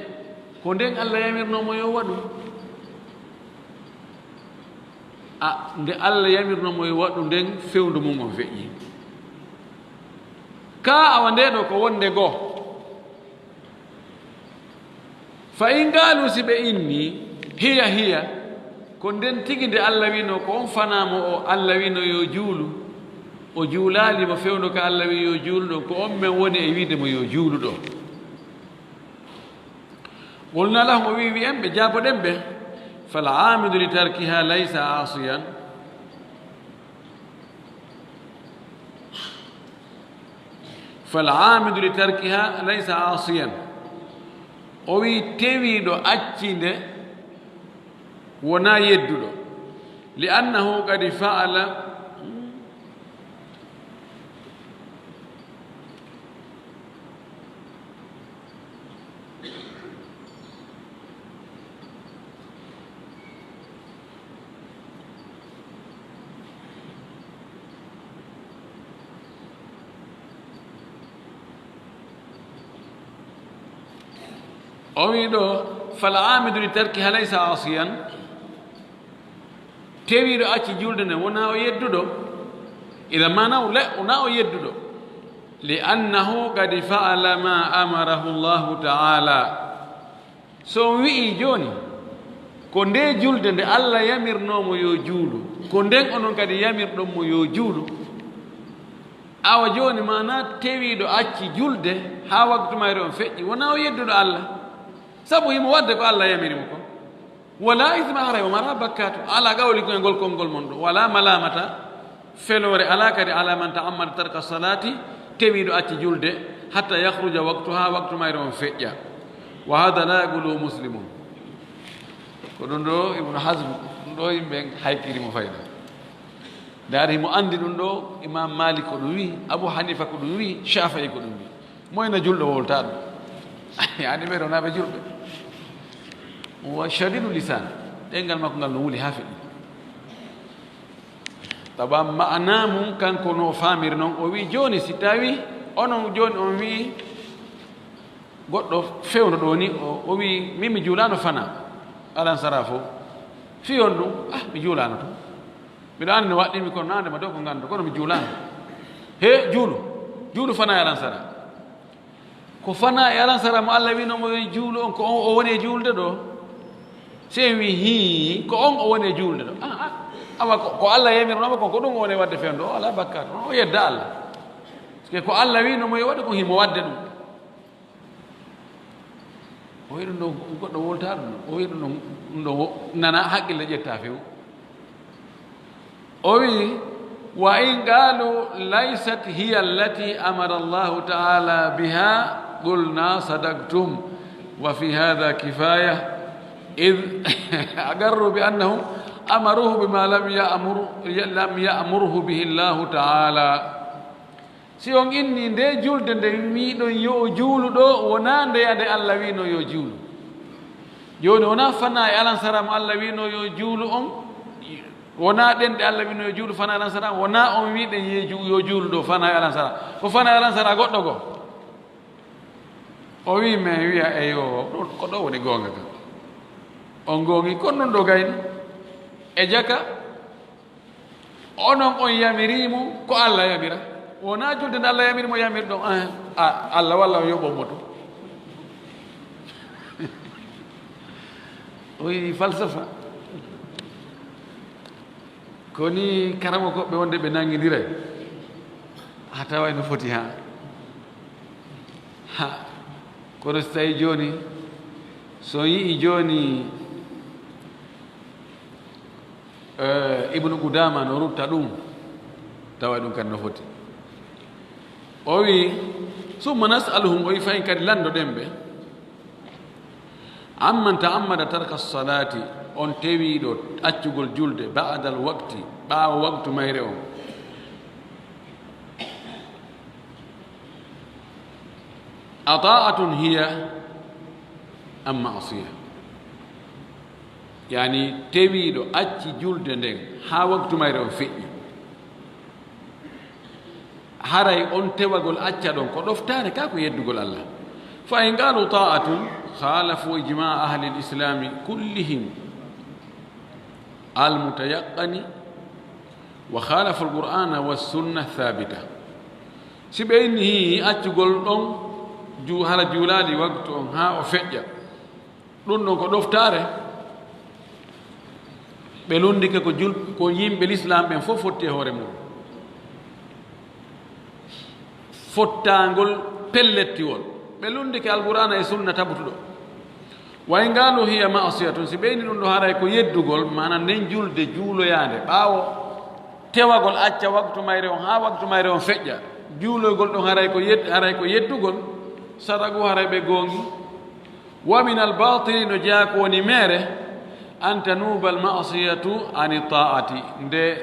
ko nden Allah yamirnoo mo yo waɗu? A, nde Allah yamirnoo mo yo waɗu nden, fewndo mum on feƴƴi. Kaa awa nde ɗo ko wonde goo. Fa in qaalu, si ɓe inni, hiya, hiya, ko nden tigi nde Allah wi'noo, ko on fanaa mo o Allah wi'noo yo juulu, o juulaali mo fewndo ka Allah wi'i yo juulu ɗon, ko on men woni e wi'de mo yo juulu ɗo. Qulnaa lahum, o wi'i, wi'en ɓe, jaaboɗen ɓe, fal aamidu li tarkiha laysa aasiyan. Fal aamidu li tarkiha laysa aasiyan. O wi'i, tewiiɗo acci nde wonaa yedduɗo. Li annahu qad fa'ala. O wii ɗo, "Fal aamidu li tarkiha laysa aasiyan." Tewiiɗo acci julde nden, wonaa o yedduɗo. Ila maana o le-, wonaa o yedduɗo. "Li annahu qad fa'ala ma amarahu Allahu ta'ala." So on wi'ii jooni, ko ndee julde nde Allah yamirnoo mo yo juulu, ko nden onon kadi yamirɗon mo yo juulu. Awa jooni, maanaa tewiiɗo acci julde haa waktu mayre on feƴƴi, wonaa o yedduɗo Allah, sabu himo waɗde ko Allah yamiri mo kon. Wala isma, haray o maraa bakkaatu, alaa qawli kon e ngol konngol mon ɗo, wala malamata, feloore alaa kadi, ala man ta'ammada tarka salaati, tewiiɗo acci julde, hatta yakhruja waqtuha, waktu mayre on feƴƴa. Wa hada la yaqulu muslimun. Ko ɗum ɗo Ibnu Hazm, ɗum ɗo yimɓe haykiri mo fayda. Ndaari, himo anndi ɗum ɗo, Imam Malik ko ɗum wi, Abu Hanifa ko ɗum wi, Shafi'i ko ɗum wi. Moy na julɗo wowlata ɗum? Yaani ɓe ɗo na ɓe julɓe. Wa shadidu lisan. Ɗemngal makko ngal no wuli haa feƴƴi. Tawa maana mum kanko no faamiri non, o wi jooni si tawi onon jooni on wi goɗɗo fewndo ɗo ni, o, o wi min mi juulaano fana alansara fof. Fii on ɗum, ah, mi juulaano tun. Miɗo anndi no waɗɗimi kono naande ma dow ko nganndu, kono mi juulaano. He, juulu. Juulu fana e alansara. Ko fana e alansara mo Allah wi'noo mo yo juulu on, ko on o woni e juulde ɗo. Si en wi hii, ko on o woni e juulde ɗo. Ah, ah. Awa ko, ko Allah yamirnoo mo kon, ko ɗum o woni e waɗde fewndo, o alaa bakkaatu. On o yedda Allah. Parce que ko Allah wi'noo mo yo waɗde kon, himo waɗde ɗum. O wi ɗum ɗo goɗɗo wowlata ɗum. O wi ɗum ɗo, ɗum ɗo wo-, nana haqqille ƴetta few. O wi, "Wa in qaalu laysat hiya allati amara Allahu ta'ala biha, qulna sadaqtum, wa fi hadha kifaya, idh aqarru bi annahum amaruhu bima lam ya'mur, lam ya'murhu bihi Allahu ta'ala." Si on inni nde julde nde wiiɗon yo o juulu ɗo, wonaa ndeya nde Alla wiino yo juulu. Jooni wonaa fanaa e alansara mo Alla wiino yo juulu on, wonaa ɗen ɗe Alla wiino yo juulu fanaa e alansara, wonaa on wiiɗen ye ju-, yo juulu ɗo fanaa e alansara. Ko fanaa e alansara goɗɗo goo. O wii, men wiya, "Eyo, ɗum ko ɗo woni goonga kan." On goongi, kono ɗum ɗo gayni. E jaka, onon on yamirii mo ko Alla yamira. Wonaa julde nde Alla yamiri mo yamirɗon, ah, a, Alla walla on yoɓon mo tun. O wii falsafa. Ko ni karamokooɓe wonde ɓe nanngindiray. Ha tawa ene foti ha. Ha. Kono si tawi jooni, so yi'i jooni, eh, Ibnu Qudama no rutta ɗum, tawa ɗum kan no foti. O wi, "Summa nas'aluhum", o wi, "Fayin kadi lanndoɗen ɓe. Amman ta'ammada tarka salati", on tewiiɗo accugol julde, ba'dal waqti, ɓaawo waqtu mayre on. Ata'atun hiya am ma'siya? Yani, tewiiɗo acci julde nden haa waktu mayre on feƴƴi, haray on tewagol acca ɗon ko ɗoftaare ka, ko yeddugol Allah. Fa in qalu ta'atun, khalafu ijma ahli al-islami kullihim al-mutayaqqani wa khalafu al-Qur'ana wa sunna thabita. Si ɓe inni hii accugol ɗon ju-, hara juulaali waktu on haa o feƴƴa, ɗum ɗon ko ɗoftaare, ɓe lunndike ko jul-, ko yimɓe lislaam ɓen fof fotti e hoore mum. Fottaangol pellettiwol. Ɓe lunndike Alqur'aana e Sunna tabutuɗo. Wa in qaalu hiya ma'siyatun, si ɓe inni ɗum ɗo haray ko yeddugol, maana nden julde juuloyaande, ɓaawo tewagol acca waktu mayre on haa waktu mayre on feƴƴa, juuloygol ɗon haray ko yed-, haray ko yeddugol, sadagu haray ɓe goongi. Wa min al-baatili, no jeyaa ko woni meere, an tanuuba al-ma'siyatu ani taa'ati, nde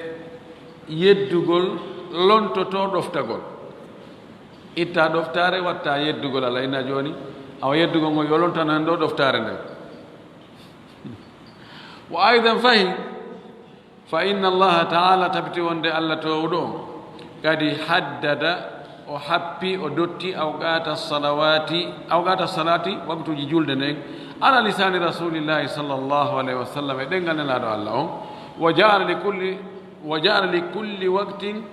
yeddugol lontotoo ɗoftagol. Itta ɗoftaare, watta yeddugol Allah. Inna jooni, awa yeddugol ngol yo lontano en ɗo ɗoftaare nden. Wa aydan fahi, fa inna Allaha ta'ala, tabiti wonde Allah toowuɗo on, kadi haddada, o happi, o dotti, awqata salawati, awqata salati, waktuuji julde nden, ala lisaani Rasulillahi sallallahu alayhi wa sallam, e ɗemngal Nelaaɗo Allah on, wa ja'ala li kulli, wa ja'ala li kulli waqtin,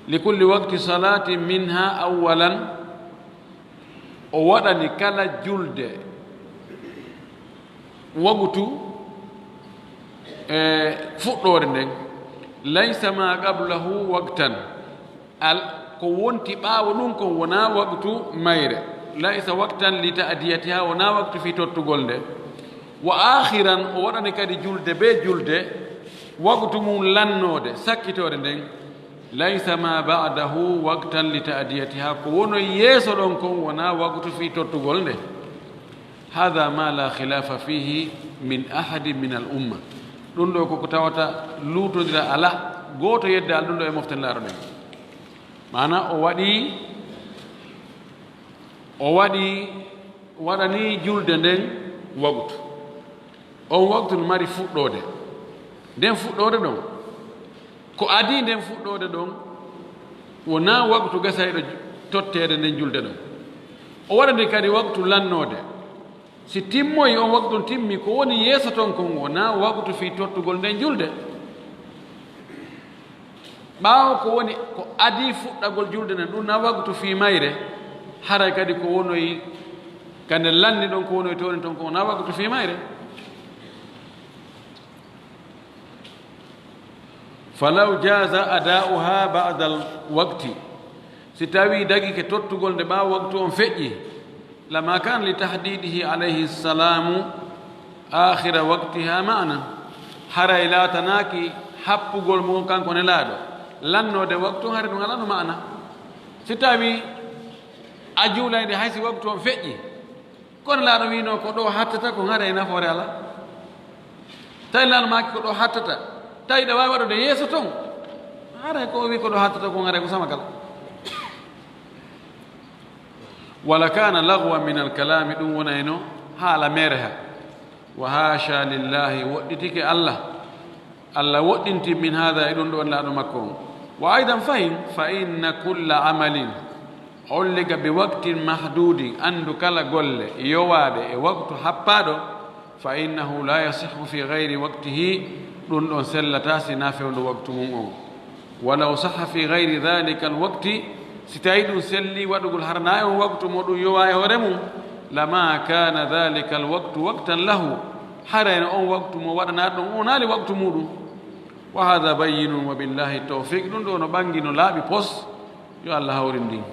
li kulli waqti salatin minha awwalan, o waɗani kala julde waqtu, e, fuɗɗoore nden, laysa ma qablahu waqtan, al-, ko wonti ɓaawo ɗum kon wonaa waqtu mayre, laysa waqtan li ta'diyatiha, wonaa waqtu fii tottugol nde, wa akhiran, o waɗani kadi julde bee julde waqtu mum lannoode, sakkitoore nden, laysa ma ba'dahu waqtan li ta'diyatiha, ko wonoy yeeso ɗon kon wonaa waqtu fii tottugol nde. Hadha ma la khilafa fihi min ahadin min al umma. Ɗum ɗo ko ko tawata luutondira alaa, gooto yeddaali ɗum ɗo e mofte nelaaɗo ɗen. Maana o waɗi, o waɗi, waɗani julde nden waqtu. On waqtu no mari fuɗɗoode. Nden fuɗɗoode ɗon, ko adii nden fuɗɗoode ɗon, wonaa waqtu gasayɗo ju-, totteede nden julde ɗon. O waɗani kadi waqtu lannoode. Si timmoyi on waqtu on timmi, ko woni yeeso ton kon wonaa waqtu fii tottugol nden julde. Ɓaawo ko woni, ko adii fuɗɗagol julde nden, ɗum na waqtu fii mayre, haray kadi ko wonoyi, ka nde lanni ɗon ko wonoyi towni ton, ko wonaa waqtu fii mayre. Falaw jaaza ada'uha ba'dal waqti, si tawii dagike tottugol nde ɓaawo waqtu on feƴƴi, lama kana li tahdidihi alayhi salamu akhira waqtiha ma'na, haray laatanaaki happugol mum kanko Nelaaɗo, lannoode waqtu, haray ɗum alano ma'na. Si tawii a juulay nde hay si waqtu on feƴƴi, kono Nelaaɗo wiino ko ɗo hattata ko haray nafoore alaa. Tawi Nelaaɗo maaki ko ɗo hattata, tawi ɗo waawi waɗude yeeso ton, haray ko o wii ko ɗo hattata ko haray ko sama kala. Wala kana lagwan min alkalami, ɗum wonayno haala meere ha. Wa hasha lillahi, woɗɗitike Allah. Allah woɗɗinti min hada, e ɗum ɗo wonlaaɗo makko on. Wa aidan fahim, fa inna kulla amalin ulliga bi waqtin mahdudin, anndu kala golle yowaaɗe e waktu happaaɗo, fa innahu la yasihhu fi gayri waqtihi, ɗum ɗon sellata sina fewndo waktu mum on. Walaw sahha fi gayri dhalika alwaqti, si tawi ɗum selli waɗugol harana e on waktu mo ɗum yowa e hoore mum, lama kana dhalika alwaqtu waqtan lahu, harayno on waktu mo waɗana ɗum onaali waktu muɗum. Wa hada bayyinun wa billahi tawfiq, ɗum ɗo no ɓangi no laaɓi pos. Yo Allah hawrin ndin.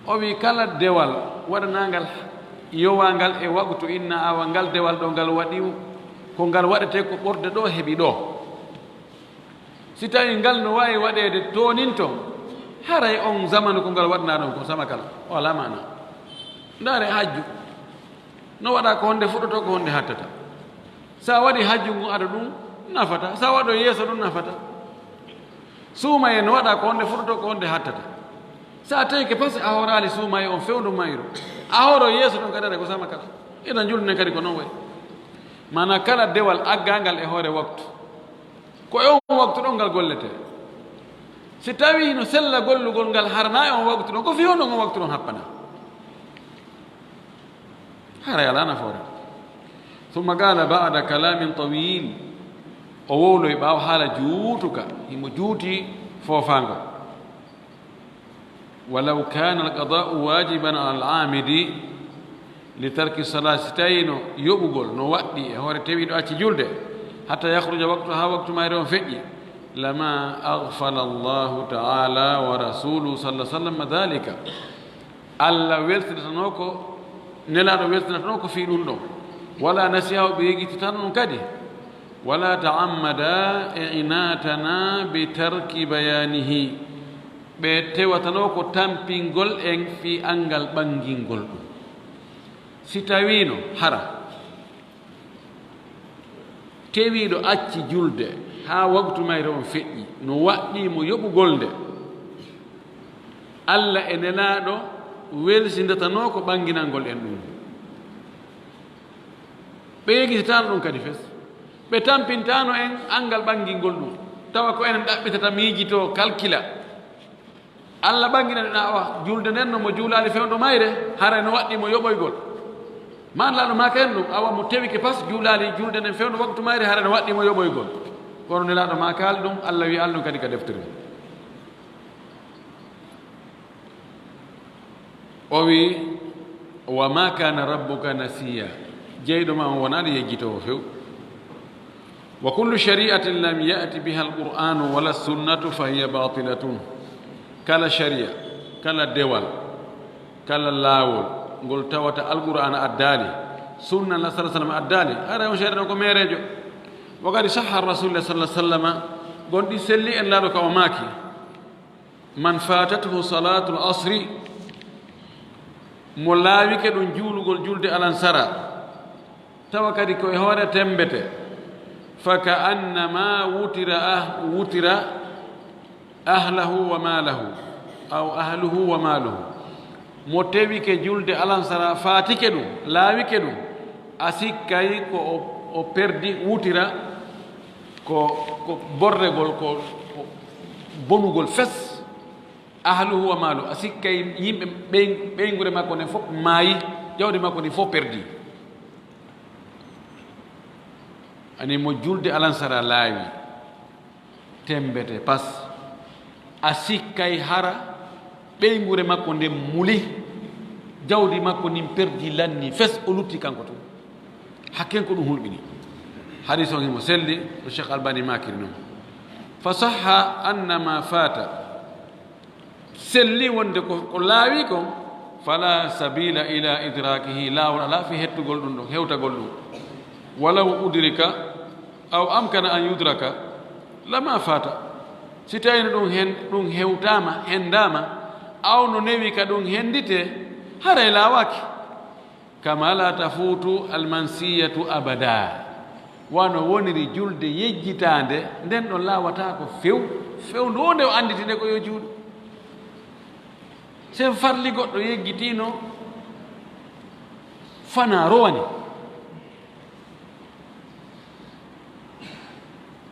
O wi kala dewal waɗanangal yowangal e waktu inna awa ngal dewal ɗo ngal waɗi ko ngal waɗete ko ɓorde ɗo heɓi ɗo. Si tawi ngal no wawi waɗede toninto, haray on zamanu ko ngal waɗana ɗon ko sama kala, o ala maana. Ndaare hajju no waɗa ko honde fuɗɗoto, ko honde hattata. Sa waɗi hajju ngun, aɗa ɗum nafata, sa waɗo yeeso ɗum nafata. Suumaye no waɗa ko honde fuɗɗoto, ko honde hattata. Sa tawi ke pasi a horali suumaye on fewndo mayro, a horo yeeso ɗon kadi, aɗa ko sama kala. Ina julne kadi ko non wayi. Mana kala dewal aggangal e hoore waktu, ko e on waktu ɗon ngal gollete. Si tawi no sella gollugol ngal harana e on waktu ɗon, ko fi honɗon on waktu ɗon happana? Haray ala nafoore. Thumma qala ba'da kalamin tawil, o wowloy ɓaawo haala juutuka, himo juuti foofaango. Walaw kana alqada'u wajiban ala al'amidi li tarki salat, si tawino yoɓugol no waɗɗi e hoore tewiɗo acci julde, hatta yakhruja waqtu, ha waktu mayre on feƴƴi, lama aghfala Allahu ta'ala wa rasuluhu sallallahu alaihi wasallam dhalika. Allah welsinatano ko, Nelaaɗo welsinatano ko fii ɗum ɗon. Wala nasiyahu, ɓe yejjititano ɗum kadi. Wala ta'ammada i'natana bi tarki bayanihi, ɓe tewatano ko tampingol en fii anngal ɓanngingol ɗum. Si tawiino hara tewiiɗo acci julde haa waktu mayre on feƴƴi, no waɗɗii mo yoɓugol nde, Alla e Nelaaɗo welsindatano ko ɓannginangol en ɗum. Ɓe yejjititaano ɗum kadi fes. Ɓe tampintaano en anngal ɓanngingol ɗum. Tawa ko enen ɗaɓɓitata miijitoo, kalkila. Alla ɓannginani ɗum, awa, julde nden no mo juulaali fewndo mayre, haray no waɗɗii mo yoɓoygol. Maan Laaɗo maaka en ɗum, awa, mo tewike pas juulaali julde nden fewndo waktu mayre, haray no waɗɗii mo yoɓoygol. Kono Nelaaɗo maakaali ɗum, Alla wi'i ɗum kadi ka deftere. O wi'i, "Wa ma kana rabbuka nasiya." Jeyɗo ma on wonaali yejjitoowo few. "Wa kullu shari'atin lam ya'ti biha al-Qur'anu wala sunnatu fa hiya batilatun." Kala shari'a, kala dewal, kala laawol ngol tawata Alqur'aana addaali, sunna la sallallahu alaihi wasallam addaali, haray on shari'a ko meereejo. Wa qad sahha Rasulullah sallallahu alaihi wasallam, gonɗi selli en Laaɗo ka o maaki, "Man fatathu salatul asri," mo laawike ɗum juulugol julde alansara, tawa kadi ko e hoore tembete, "fa ka annama wutira ah-, wutira ahlahu wa malahu, aw ahluhu wa maluhu." Mo tewike julde alansara, faatike ɗum, laawike ɗum, a sikkay ko o, o perdi, wutira, ko, ko borregol, ko, ko bonugol fes. Ahluhu wa malu, a sikkay yimɓe ɓey-, ɓeynguure makko nden fof maayi, jawdi makko ndin fof perdi. Ani mo julde alansara laawi, tembete pas, a sikkay hara ɓeynguure makko nden muli, jawdi makko ndin perdi, lanni fes, o lutti kanko tun. Hakken ko ɗum hulɓini. Hadis on himo selli, no Cheikh Albani maakiri non. Fa sahha anna ma fata, selli wonde ko, ko laawi kon, fala sabila ila idrakihi, laawol alaa fi hettugol ɗum ɗon, hewtagol ɗum. Walaw udrika aw amkana an yudraka, lama fata. Si tawino ɗum hen, ɗum hewtama, hendama, aw no newi ka ɗum hendite, haray laawaaki. Kama la tafutu almansiyatu abada. Wano woniri julde yejjitaande, nden ɗon laawataako few, few ndu wonde o annditi nde ko yo juulu. Se farli goɗɗo yeggitiino, fana rowani.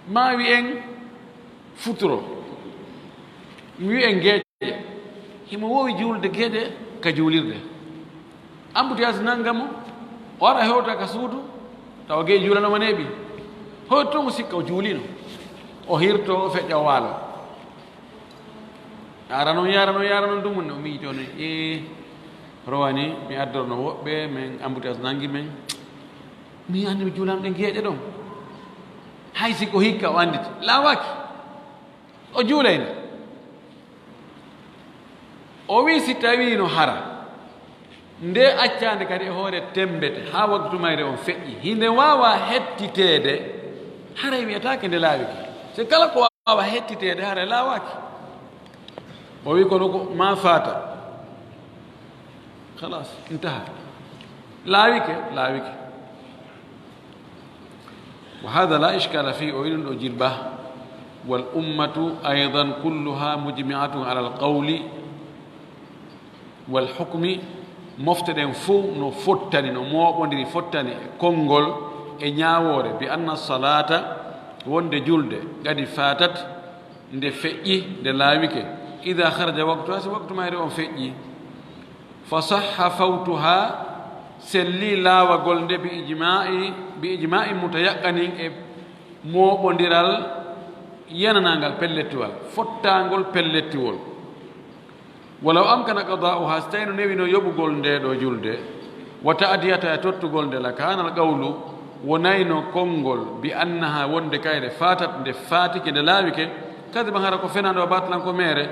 Ma wi'en futuro, mi wi'en geeƴe. Himo wowi juulde geeƴe ka juulirde. Embouteillage nanga mo, o ara hewta ka suudu, tawa geeƴe juulanooma neeɓi. Hoyto mo sikka o juulino. O hirto, o feƴƴa, o waalo. Ara non, yara non, yara non, dumunne o miijito ne. E rowani, mi addorno woɓɓe, men embouteillage nangi men. Mi anndi mi juulan ɗen geeƴe ɗon. Hay si ko hikka o annditi, laawaaki. O juulayno. O wi'i si tawiino hara nde accaande kadi e hoore temmbete haa waktu mayre on feƴƴi, hinde waawa hettiteede, haray wi'ataake nde laawike. Se kala ko waawa hettiteede, haray laawaaki. O wi'i kono ko ma faata. Khalas, intaha. Laawike, laawike. Wa hadha la ishkala fihi, o wi'i ɗum ɗo jirba. Wal ummatu aydan kulluha mujmi'atun ala al qawli wal hukmi. Mofte ɗen fow no fottani, no mooɓondiri, fottani e konngol e ñaawoore, bi anna salata, wonde julde, qad fatat, nde feƴƴi, nde laawike, ida kharaja waqtuha, si waktu mayre on feƴƴi. Fa sahha fawtuha, selli laawagol nde bi ijma'i, bi ijma'i mutayaqqanin, e mooɓondiral yananangal pellettiwal, fottaangol pellettiwol. Walaw amkana qada'uha, si tawino newino yoɓugol nde ɗo julde, wa ta'diyata, e tottugol nde, la kana al qawlu, wonayno konngol, bi annaha, wonde kayre, fatat, nde faatike, nde laawike, kadiban, hara ko fenande, wa batilan, ko meere.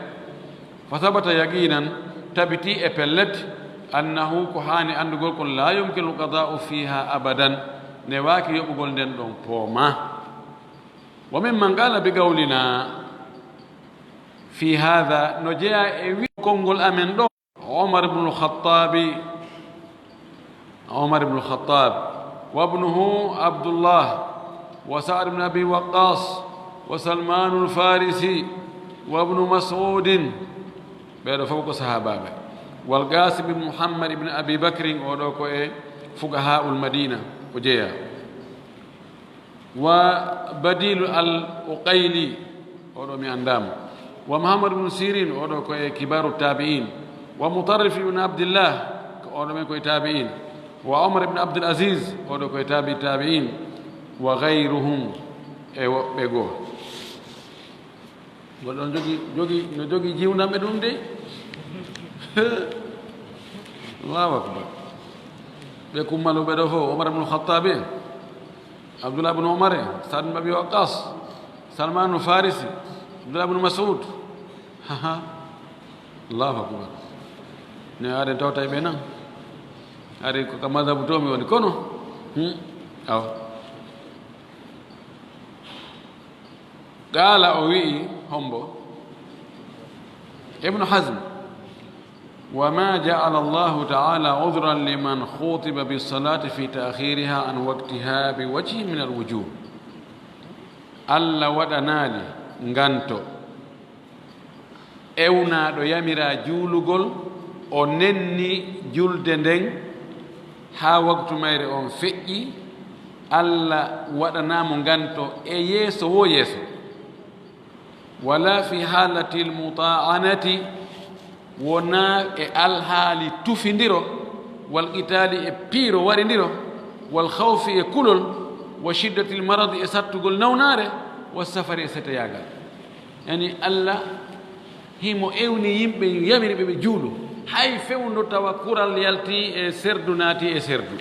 Fa sabata yaqinan, tabiti e pellet, annahu, ko haani anndugol kon, la yumkinu al qada'u fiha abadan, newaaki yoɓugol nden ɗon pooma. Wa mimman qala bi qawlina fi hadha, no jeyaa e wi konngol amen ɗo, Omar ibn al-Khattabi, Omar ibn al-Khattab, wa ibnuhu Abdullah, wa Sa'd ibn Abi Waqqas, wa Salman al-Farisi, wa ibnu Mas'udin. Ɓeeɗo fof ko sahaabaaɓe. Wal Qasim ibn Muhammad ibn Abi Bakrin, oɗo ko e fuqahaa'ul Madina o jeyaa. Wa Badil al-Uqayli, oɗo mi anndaama. Wa Muhammad ibn Sirin, oɗo ko e kibaru tabi'in. Wa Mutarrif ibn Abdillah, ko oɗo men ko e tabi'in. Wa Omar ibn Abdul Aziz, oɗo ko e tabi tabi'in. Wa ghayruhum, e woɓɓe goo. Goɗɗo on jogi, jogi, no jogi jiwndanɓe ɗum de. Allahu akbar. Ɓe kummaluɓe ɗo fof, Omar ibn Khattab en, Abdullah ibn Omar en, Saad ibn Abi Waqqas, Salmanu Farisi, Abdullah ibn Mas'ud. Haha. Allahu akbar. Ne aɗen tawta e ɓe nan. Ari ko ka madhabu to mi woni kono. Hmm. Awa. Qaala, o wi'i, hombo? Ibnu Hazm, "Wa ma ja'ala Allahu ta'ala udhran liman khutiba bis salati fi ta'khiriha an waqtiha bi wajhin min al wujuh." Allah waɗanaali nganto ewnaaɗo yamiraa juulugol, o nenni julde nden haa waktu mayre on feƴƴi, Allah waɗanaa mo nganto e yeeso woo yeeso. Wala fi haalatil muta'anati, wonaa e alhaali tufindiro, wal qitaali e piiro warindiro, wal khawfi e kulol, wa shiddatil maradi e sattugol nawnaare, wa safari e seteyaagal. Yani, Allah himo ewni yimɓe, yamiri ɓe ɓe juulu. Hay fewndo tawa kural yalti e serdu, naati e serdu.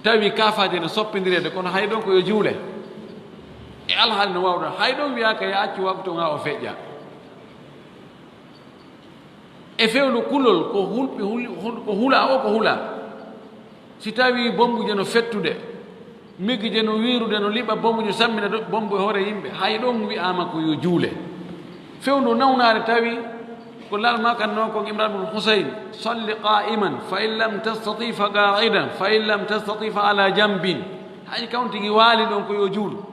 Tawi kaafaaje no soppindireede, kono hay ɗon ko yo juule. E alhaali no waawɗa, hay ɗon wiyaaka yo accu waktu on haa o feƴƴa. E fewndo kulol, ko hulɓe huli-, hul-, ko hulaa o, ko hulaa. Si tawi bombuje no fettude, migije no wiirude, no liɓa, bombuje sammina do-, bombu e hoore yimɓe, hay ɗon wi'aama ko yo juule. Fewndo nawnaare tawi ko lal ma kan non kon Imran ibn Husayn, "Salli qa'iman, fa in lam tastati fa qa'idan, fa in lam tastati fa ala janbin." Hay kan tigi waali ɗon ko yo juulu.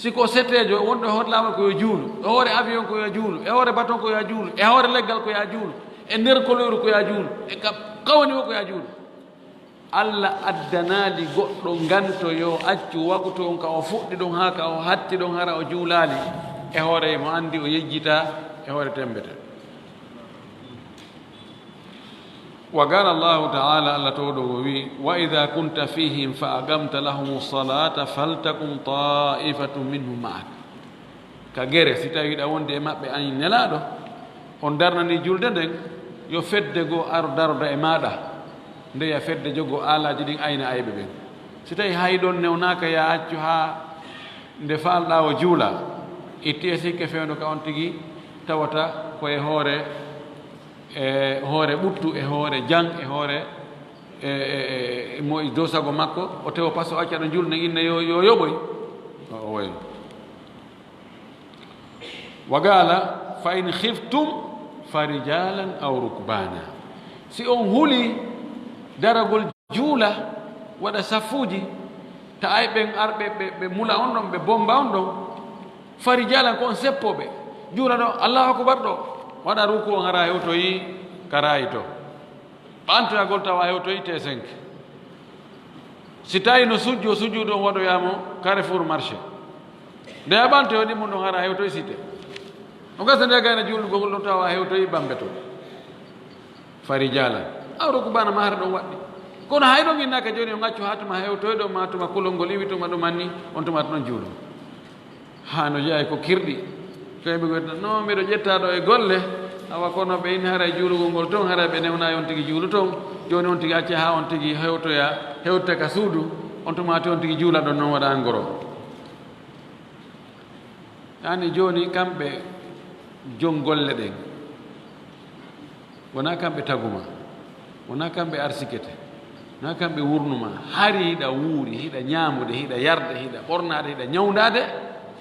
Si ko seteejo wonɗo e hoore laawol ko yo juulu, e hoore avion ko yo juulu, e hoore baton ko yo juulu, e hoore leggal ko yo juulu, e nder koloyru ko yo juulu, e ka kawni o ko yo juulu. Alla addanaali goɗɗo nganto yo accu waktu on ka o fuɗɗi ɗon haa ka o hatti ɗon hara o juulaali e hoore mo anndi o yejjitaa e hoore temmbete. Wa qala Allahu ta'ala, Allah towɗo o wi, "Wa idha kunta fihim fa aqamta lahumu salata faltakun ta'ifatun minhum ma'ak." Ka gere, si tawi hiɗa wondi e maɓɓe, an nelaaɗo, on darnani julde nden, yo fedde goo aro daroda e maaɗa, ndeya fedde jogoo aalaaji ɗin ayna ayɓe ɓen. Si tawi hay ɗon newnaaka, ya accu haa nde faalɗaa o juula, itti e sikke fewndo ka on tigi tawata ko e hoore, e hoore ɓuttu, e hoore jang, e hoore, e, e, e, mo e dow sago makko, o tewo paso acca ɗo julde inne yo, yo yoɓoy. O, o wayno. Wa qala, "Fa in khiftum fa rijalan aw rukbana." Si on huli daragol juula, waɗa safuuji, ta ay ɓen arɓe ɓe, ɓe mula on ɗon, ɓe bomba on ɗon, fa rijalan ko on seppooɓe. Juula ɗo, Allahu akbar ɗo, waɗa ruku on hara hewtoyi ka rayi to. Ɓantoyagol tawa hewtoyi T cinq. Si tawi no sujjo, sujjudu on waɗoyamo Carrefour Marché. Nde a ɓantoyo ɗi mun ɗon hara hewtoyi Cité. O gasa nde gayna juulugol ɗon tawa hewtoyi Bambe to. Fa rijalan. Aw rukbana ma hara ɗon waɗɗi. Kono hay ɗon innaka jooni on accu haa tuma hewtoyi ɗon ma tuma kulol ngol iwi tuma ɗum anni, on tuma to ɗon juulu. Haa no jeyaa ko kirɗi. Kay ɓe goyta, "No, miɗo ƴettaa ɗo e golle." Awa kono ɓe inni haray juulugol ngol ton, haray ɓe newnaay on tigi juulu ton. Jooni on tigi acca haa on tigi hewtoya, hewta ka suudu. On tumaati on tigi juula ɗon non waɗa angoro. Yaani jooni kamɓe jon golle ɗen. Wonaa kamɓe taguma, wonaa kamɓe arsikete, wonaa kamɓe wurnuma. Hari hiɗa wuuri, hiɗa ñaamude, hiɗa yarde, hiɗa ɓornaade, hiɗa ñawndaade,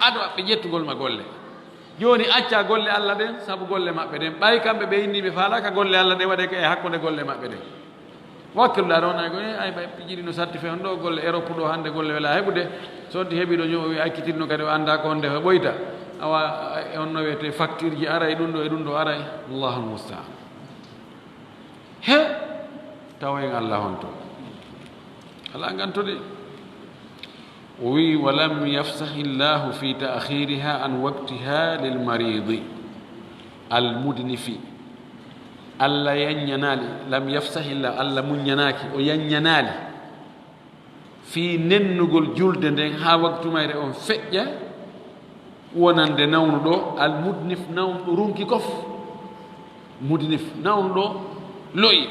ado aɓɓe ƴettugol ma golle. Jooni accaa golle Alla ɗen, sabu golle maɓɓe ɗen. Ɓay kamɓe ɓe inni ɓe faalaaka golle Alla ɗen, waɗee ko e hakkunde golle maɓɓe ɗen. Wakkiluɗaa ɗon, ay, ko, eh, ay, ɓay piiji ɗi no satti fe on ɗo, golle Europe ɗo hannde, golle wela heɓude. So on ti heɓi ɗo ñoo, o wi accitirno kadi, o anndaa ko honde o ɓoyta. Awa, e on no wiyetee facture ji aray, ɗum ɗo e ɗum ɗo aray. Allahul musta'an. He, tawa en Allah honto. Alaa ngantude. O wi, "Wa lam yafsahi Llahu fi ta'khiriha an waqtiha lil maridi al mudnifi." Allah yanñanaali, lam yafsahi Llah, Allah muññanaaki, o yanñanaali fii nennugol julde nden haa waktu mayre on feƴƴa, wonande nawnuɗo, al mudnif, nawnuɗo runki kof, mudnif, nawnuɗo lo'i.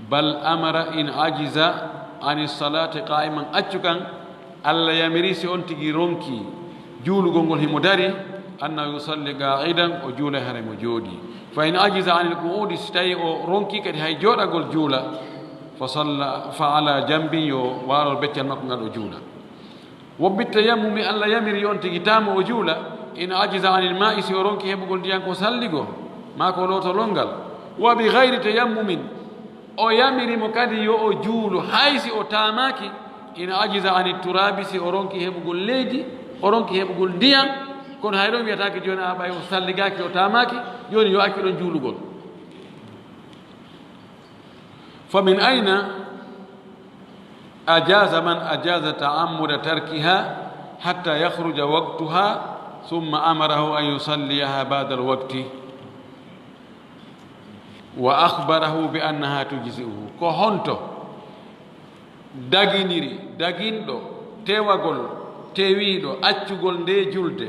Bal amara in ajiza ani salati qa'iman, accu kan, Allah yamiri si on tigi ronki juulugol ngol himo dari, anna yusalli qa'idan, o juula hare mo jooɗi. Fa in ajiza anil qu'udi, si tawi o ronki kadi hay jooɗagol juula, fa salla, fa ala jambin, yo waalol beccal makko ngal o juula. Wa bit tayammumi, Allah yamiri on tigi tamo o juula, in ajiza anil ma'i, si o ronki heɓugol ndiyan ko salligo, maa ko lootolol ngal. Wa bi ghayri tayammumin, o yamiri mo kadi yo o juulu, hay si o taamaaki, in ajiza anit turabi, si o ronki heɓugol leydi, o ronki heɓugol ndiyan, kono hay ɗon wiyataake jooni a ɓay o salligaaki, o taamaaki, jooni yo accu ɗon juulugol. Fa min ayna ajaza man ajaza ta'ammuda tarkiha hatta yakhruja waqtuha, thumma amarahu an yusalliyaha ba'da al-waqti wa akhbarahu bi annaha tujzi'uhu? Ko honto daginiri, daginɗo tewagol, tewiiɗo accugol nde julde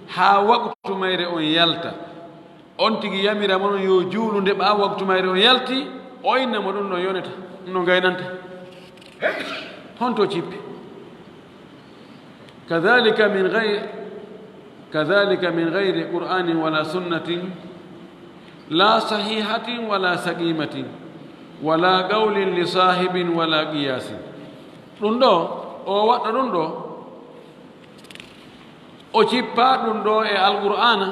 haa waqtu mayre on yalta? On tigi yamira mo ɗon yo juulu nde ɓaawo waktu mayre on yalti, o inna mo ɗum no yoneta, no gaynanta. Honto cippi? Kadhalika min ghayri, kadhalika min ghayri Qur'anin wala sunnatin, la sahihatin wala saqimatin, wala qawlin li sahibin wala qiyasin. Ɗum ɗo, o waɗɗo ɗum ɗo, o cippa ɗum ɗo e Alqur'aana,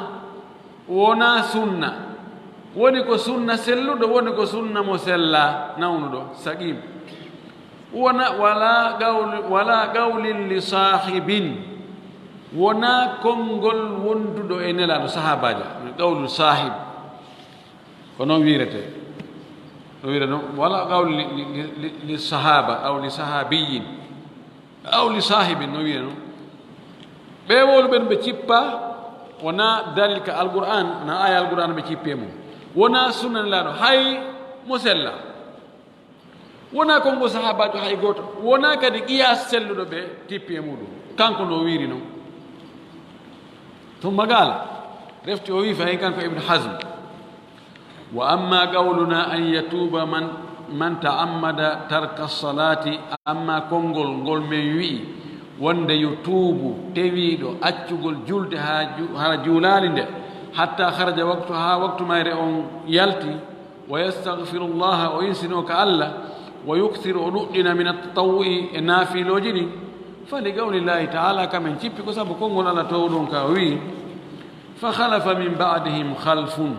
wonaa sunna. Woni ko sunna selluɗo, woni ko sunna mo sellaa, nawnuɗo, saqim. Wona, wala qawli, wala qawlin li sahibin. Wonaa konngol wonduɗo e Nelaaɗo, sahaabaajo, qawlu saahib, ko noon wiiretee. No wiire noon, wala qawlu li, li, li, li sahaaba, aw li sahaabiyyin, aw li saahibin, no wiire noon. Ɓe wowluɓe ɗum ɓe cippa, wonaa dalil ka Alqur'aan, wonaa aaya Alqur'aan ɓe cippi e mum. Wonaa sunna Nelaaɗo, hay mo sella. Wonaa konngol sahaabaajo hay gooto, wonaa kadi qiyaas selluɗo ɓe tippi e muuɗum. Kanko no o wiiri noon. Tumma qaala, refti o wii fayin kanko Ibn Hazm, wa amma qawluna an yatuuba man, man ta'ammada tarka salaati, amma konngol ngol men wi'i wonde yo tuubu tewiiɗo accugol julde haa ju-, hara juulaali nde, hatta kharaja waqtu, haa waqtu mayre on yalti, wa yastaghfirullaha, o insinoo ka Allah, wa yukthiru, o ɗuɗɗina, min at-tatawwu'i, e naafilooji ɗin, fa li qawlillahi ta'ala, kamen cippi ko sabu konngol Allah toowɗo on ka o wi'i, fa khalafa min ba'dihim khalfun,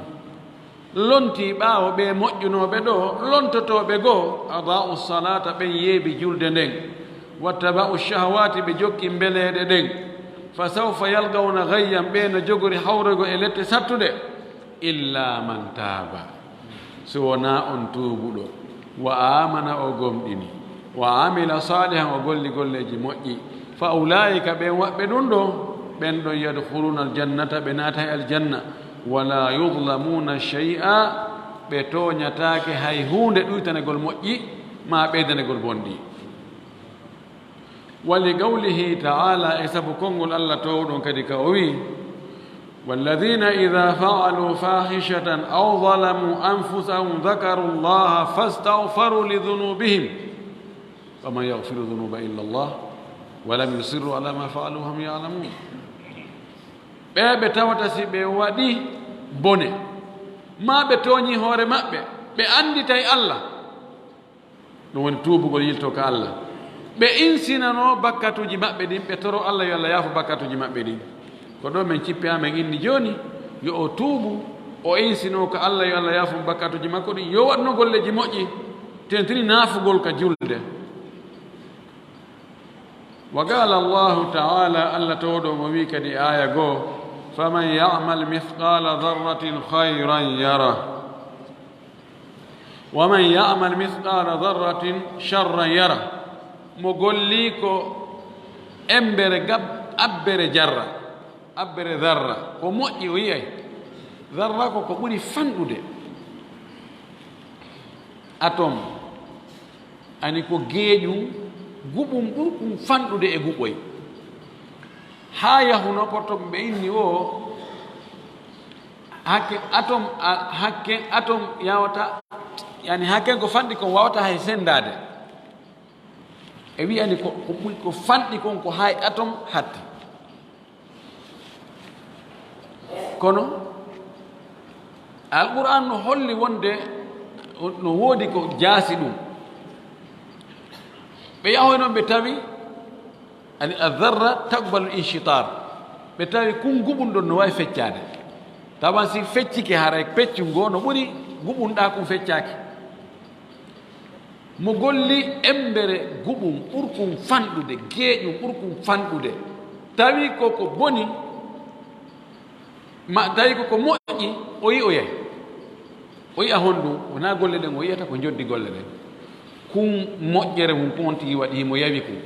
lontii ɓaawo ɓe moƴƴunooɓe ɗo, lontotooɓe goo, adaa'u salata, ɓen yeebi julde nden, wattaba'u shahawaati, ɓe jokki mbeleeɗe ɗen, fa sawfa yalqawna ghayyan, ɓe no jogori hawroygo e lette sattuɗe. Illa man taaba, so wonaa on tuubuɗo, wa aamana, o gomɗini, wa amila saalihan, o golli golleeji moƴƴi, fa ulaa'ika, ɓen waɓɓe ɗum ɗo, ɓen ɗon yadkhuluuna aljannata, ɓe naata e aljanna, wala yudlamuuna shay'a, ɓe tooñataake hay huunde ɗuytanegol moƴƴi maa ɓeydanegol bonɗi. Wa li qawlihi ta'ala, e sabu konngol Allah toowɗon kadi ka o wi'i, walladhina idha fa'alu fahishatan aw zalamu anfusahum dhakaru Allaha fastaghfaru li dhunubihim wa man yaghfiru dhunuba illa Allah wa lam yusirru ala ma fa'alu wa hum ya'lamun. Ɓe ɓe tawata si ɓe waɗi bone, maa ɓe tooñi hoore maɓɓe, ɓe annditay Allah, ɗum woni tuubugol yilto ka Allah. Ɓe insinanoo bakkatuuji maɓɓe ɗin, ɓe toroo Allah yo Allah yaafo bakkatuuji maɓɓe ɗin. Ko ɗo men cippi haa men inni jooni, yo o tuubu, o insinoo ka Allah yo Allah yaafo bakkatuuji makko ɗin, yo waɗno golleeji moƴƴi, tentini naafugol ka julde. Wa qaala Allahu ta'ala, Allah toowɗo mo wi'i kadi aaya goo, faman ya'mal mithqala dharratin khayran yarah. Wa man ya'mal mithqala dharratin sharran yarah. Mo golli ko embere gab-, abbere jarra, abbere dharra, ko moƴƴi o yi'ay. Dharra ko ko ɓuri fanɗude. Atom, ani ko geeƴum guɓum ɓurɗum fanɗude e guɓoy. Haa yahuno porto ɓe inni o, hakke atom, a, hakke atom yawata, yani hakken ko fanɗi kon wawata hay senndaade. E wi'ani ko, ko ɓuri ko fanɗi kon ko hay atom hatti. Kono Alqur'an no holli wonde no woodi ko jaasi ɗum. Ɓe yahoy noon ɓe tawi, ani, adharra taqbalu inshitar. Ɓe tawi kun guɓun ɗon no waawi feccaade. Tawa si feccike haray peccu ngoo no ɓuri guɓun ɗaa kun feccaaki. Mo golli embere guɓum ɓurkum fanɗude, geeƴum ɓurkum fanɗude, tawi ko ko boni, ma tawi ko ko moƴƴi, o yi'oyay. O yi'a honɗum, wonaa golle ɗen o yi'ata, ko njoddi golle ɗen. Kun moƴƴere mum, kun on tigi waɗi, himo yawi kun.